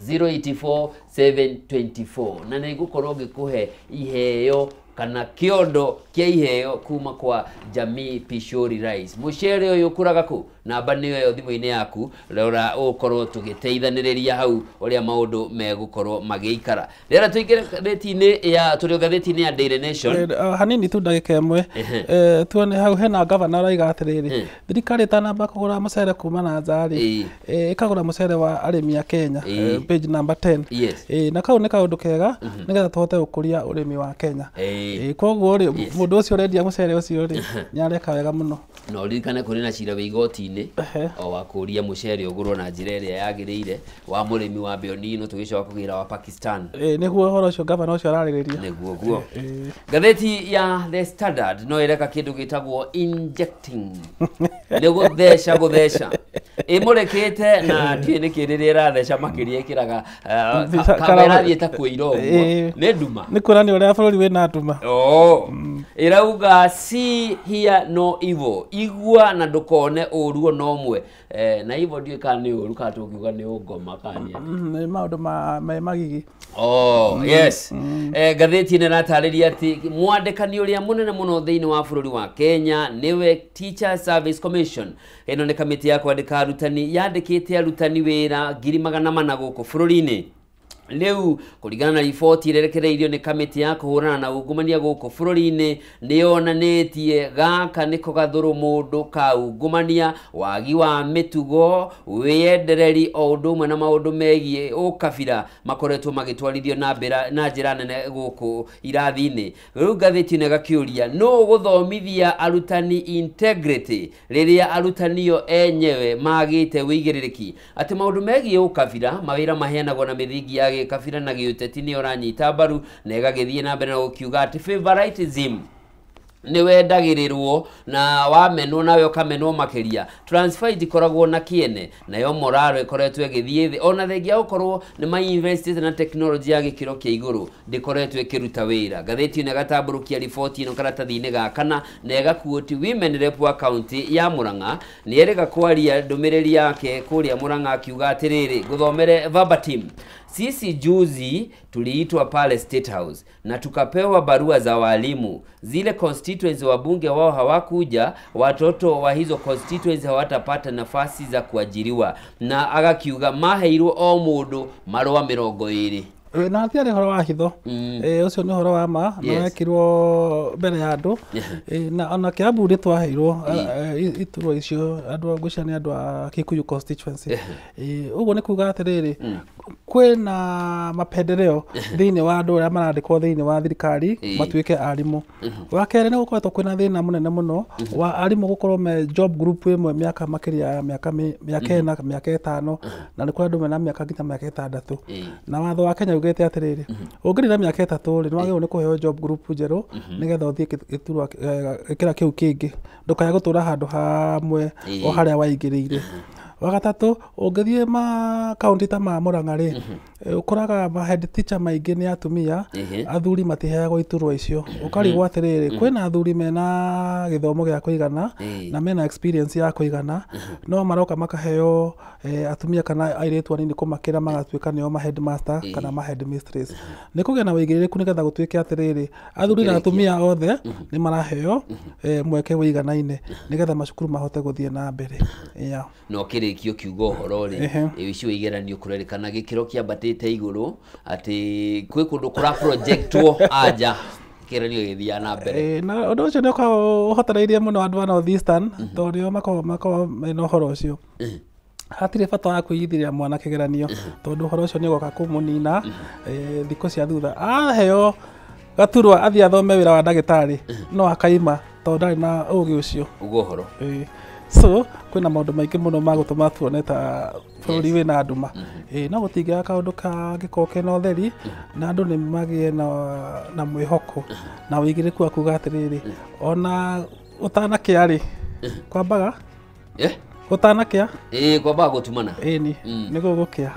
084 724 na nĩngũkorwo ngĩkũhe iheo kana kĩondo kĩa iheo kuma kwa Jamii Pishori Rice. Mũcere ũyũ ũkũraga kũ? Namba nĩyo ĩyo thimũ-inĩ yaku, rora ũkorwo tũgĩteithanĩrĩria hau ũrĩa maũndũ megũkorwo magĩikara. Rĩera tũingĩre ngathĩti-inĩ ya tũrĩ ngathĩti-inĩ ya Daily Nation. Hanini tu ndagĩka ĩmwe. Tuone hau hena gavana araiga atĩrĩrĩ, thirikari ĩtanamba kũgũra mũcere kuma na nja rĩ, ĩkagũra mũcere wa arĩmi a Kenya, page number 10. Yes. Na kau nĩ kaũndũ kega nĩgetha tũhote gũkũria ũrĩmi wa Kenya. Koguo rĩ, mũndũ ũcio ũrendia mũcere ũcio rĩ, nĩ areka wega mũno. Na ũririkane kũrĩ na cira wĩ igoti-inĩ o wa kũria mũcere ũgũrwo na njĩra ĩrĩa yagĩrĩire wa mũrĩmi wa Beonino tũgĩcoka kũgĩra wa Pakistan. Nĩguo ũhoro ũcio gavana ũcio ararĩrĩria. Nĩguo guo. Ngathĩti ya The Standard no ĩreka kĩndũ gĩtagwo injecting. Nĩ gũtheca gũtheca. Ĩmũrĩkĩte na ndiũĩ nĩkĩ rĩrĩa ĩratheca makĩria ĩkĩraga kamera ĩrathiĩ ta kũira ũguo. Nĩ nduma. Nĩ kuonania ũrĩa bũrũri wĩna nduma. Ĩrauga see hear no evil, igua na ndũkone ũru ona ũmwe. Na evil ndiũĩ kana nĩ ũru kana tũngiuga nĩ ũngoma kana nĩ atĩa. Nĩ maũndũ me magigi. Yes. Ngathĩti ĩno ĩratarĩria atĩ mwandĩkani ũrĩa mũnene mũno thĩinĩ wa bũrũri wa Kenya nĩwe Teacher Service Commission. Ĩno nĩ kamĩtĩ ya kwandĩka arutani yandĩkĩte arutani wĩra 400,000 gũkũ bũrũri-inĩ. Rĩu kũringana na riboti ĩrekereirio nĩ kamĩtĩ ya kũhũrana na ungumania gũkũ bũrũri-inĩ nĩ yonanĩtie gaka nĩko gathũrũ mũndũ ka ungumania, wagi wa mĩtugo, wĩyendereri o ũndũ ũmwe na maũndũ megiĩ ũkabira makoretwo magĩtwarithio na njĩra nene gũkũ irathi-inĩ. Rĩu ngathĩti ĩno ĩgakĩũria nũ gũthomithia arutani integrity rĩrĩa arutani o enyewe magĩte wĩigĩrĩrĩki, atĩ maũndũ megiĩ ũkabira mawĩra maheanagwo na mĩthingi ya gĩkabira na gĩũteti nĩ ũranyita mbaru, na ĩgagĩthiĩ na mbere na gũkiuga atĩ favoritism nĩ wendagĩrĩrwo na wamenwo nawe ũkamenwo makĩria. Transfer itikoragwo na kĩene, nayo morale ĩkoretwo ĩgĩthiĩ thĩ ona thengia gũkorwo nĩ mainvestĩte na tekinoronjĩ ya gĩkĩro kĩa igũrũ ndĩkoretwo ĩkĩruta wĩra. Ngathĩti ĩno ĩgatambũrũkia riboti ĩno karatathi-inĩ ga kana na ĩgakuoti Women Rep wa kaunti ya Murang'a nĩ erĩga kwaria ndũmĩrĩri yake kũrĩa Murang'a akiuga atĩrĩrĩ, ngũthomere verbatim. Sisi juzi tuliitwa pale State House na tukapewa barua za walimu. Zile constituency wabunge wao hawakuja, watoto wa hizo constituency hawatapata nafasi za kuajiriwa. Na agakiuga maheirwo o mundu marũa 20. Na hatiarĩ ũhoro wa hitho. Ũcio nĩ ũhoro wa ma na wekirwo mbere ya andũ. Na ona Kiambu nĩ twaheirwo iturwa icio andũ ngwĩciria nĩ andũ a Kikuyu constituency. Ũguo nĩ kuga atĩrĩrĩ, kwĩna mapendeleo thĩinĩ wa andũ arĩa marandĩkwo thĩinĩ wa thirikari matuĩke arimũ. Wa kerĩ nĩ gũkoretwo kwĩna thĩna mũnene mũno wa arimũ gũkorwo me job group ĩmwe mĩaka makĩria ya mĩaka 4 mĩaka 5 na nĩ kũrĩ andũ mena mĩaka nginya mĩaka 6. Na watho wa Kenya ugĩte atĩrĩrĩ, ũngĩrira mĩaka 3 rĩ, nĩ wagĩrĩirwo nĩ kũheo job group njerũ nĩgetha ũthiĩ gĩturwa gĩkĩra kĩu kĩngĩ, ndũkae gũtũra handũ hamwe o harĩa waingĩrĩire. Wa gatatũ, ũngĩthiĩ ma kaunti ta ma Murang'a rĩ, ũkoraga ma head teacher maingĩ nĩ atumia, athuri matiheagwo iturwa icio. Ũkarigwo atĩrĩrĩ, kwĩna athuri mena gĩthomo gĩa kũigana na mena experience ya kũigana, no maroka makaheo atumia kana airĩtu anini kũmakĩra, magatuĩka nĩo ma headmaster kana ma headmistress. Nĩ kũgĩa na wĩigĩrĩrĩku nĩgetha gũtuĩke atĩrĩrĩ, athuri na atumia othe nĩ maraheo mweke wĩiganaine nĩgetha macukuru mahote gũthiĩ na mbere. Yeah. Na ũkĩrĩkia ũkiuga ũhoro rĩ, icio igeranio kũrerĩkana gĩkĩro kĩambatĩte igũrũ atĩ kwĩ kũndũ kũra projectwo anja kĩgeranio gĩgĩthiaga na mbere. Na ũndũ ũcio nĩ ũkoragwo ũhotanĩirie mũno andũ a North Eastern, tondũ nĩo makoragwo mena ũhoro ũcio. Hatirĩ bata wa kwĩigithĩria mwana kĩgeranio, tondũ ũhoro ũcio nĩ ũgoka kũmũnina thikũ cia thutha. Aheo gaturwa athiĩ athome wĩra wa ndagĩtarĩ, no akaima tondũ ndarĩ na ũgĩ ũcio. Uga ũhoro. So kwĩna maũndũ maingĩ mũno ma gũtũma tuone ta bũrũri wĩna nduma. No gũtingĩaga kaũndũ kangĩkorwo kena ũtheri na andũ nĩ magĩe na mwĩhoko na wĩigĩrĩrĩku wa kuga atĩrĩrĩ, ona ũtanakĩa rĩ, kwambaga gũtanakĩa, kwambaga gũtumana, ĩni nĩ gũgũkĩa.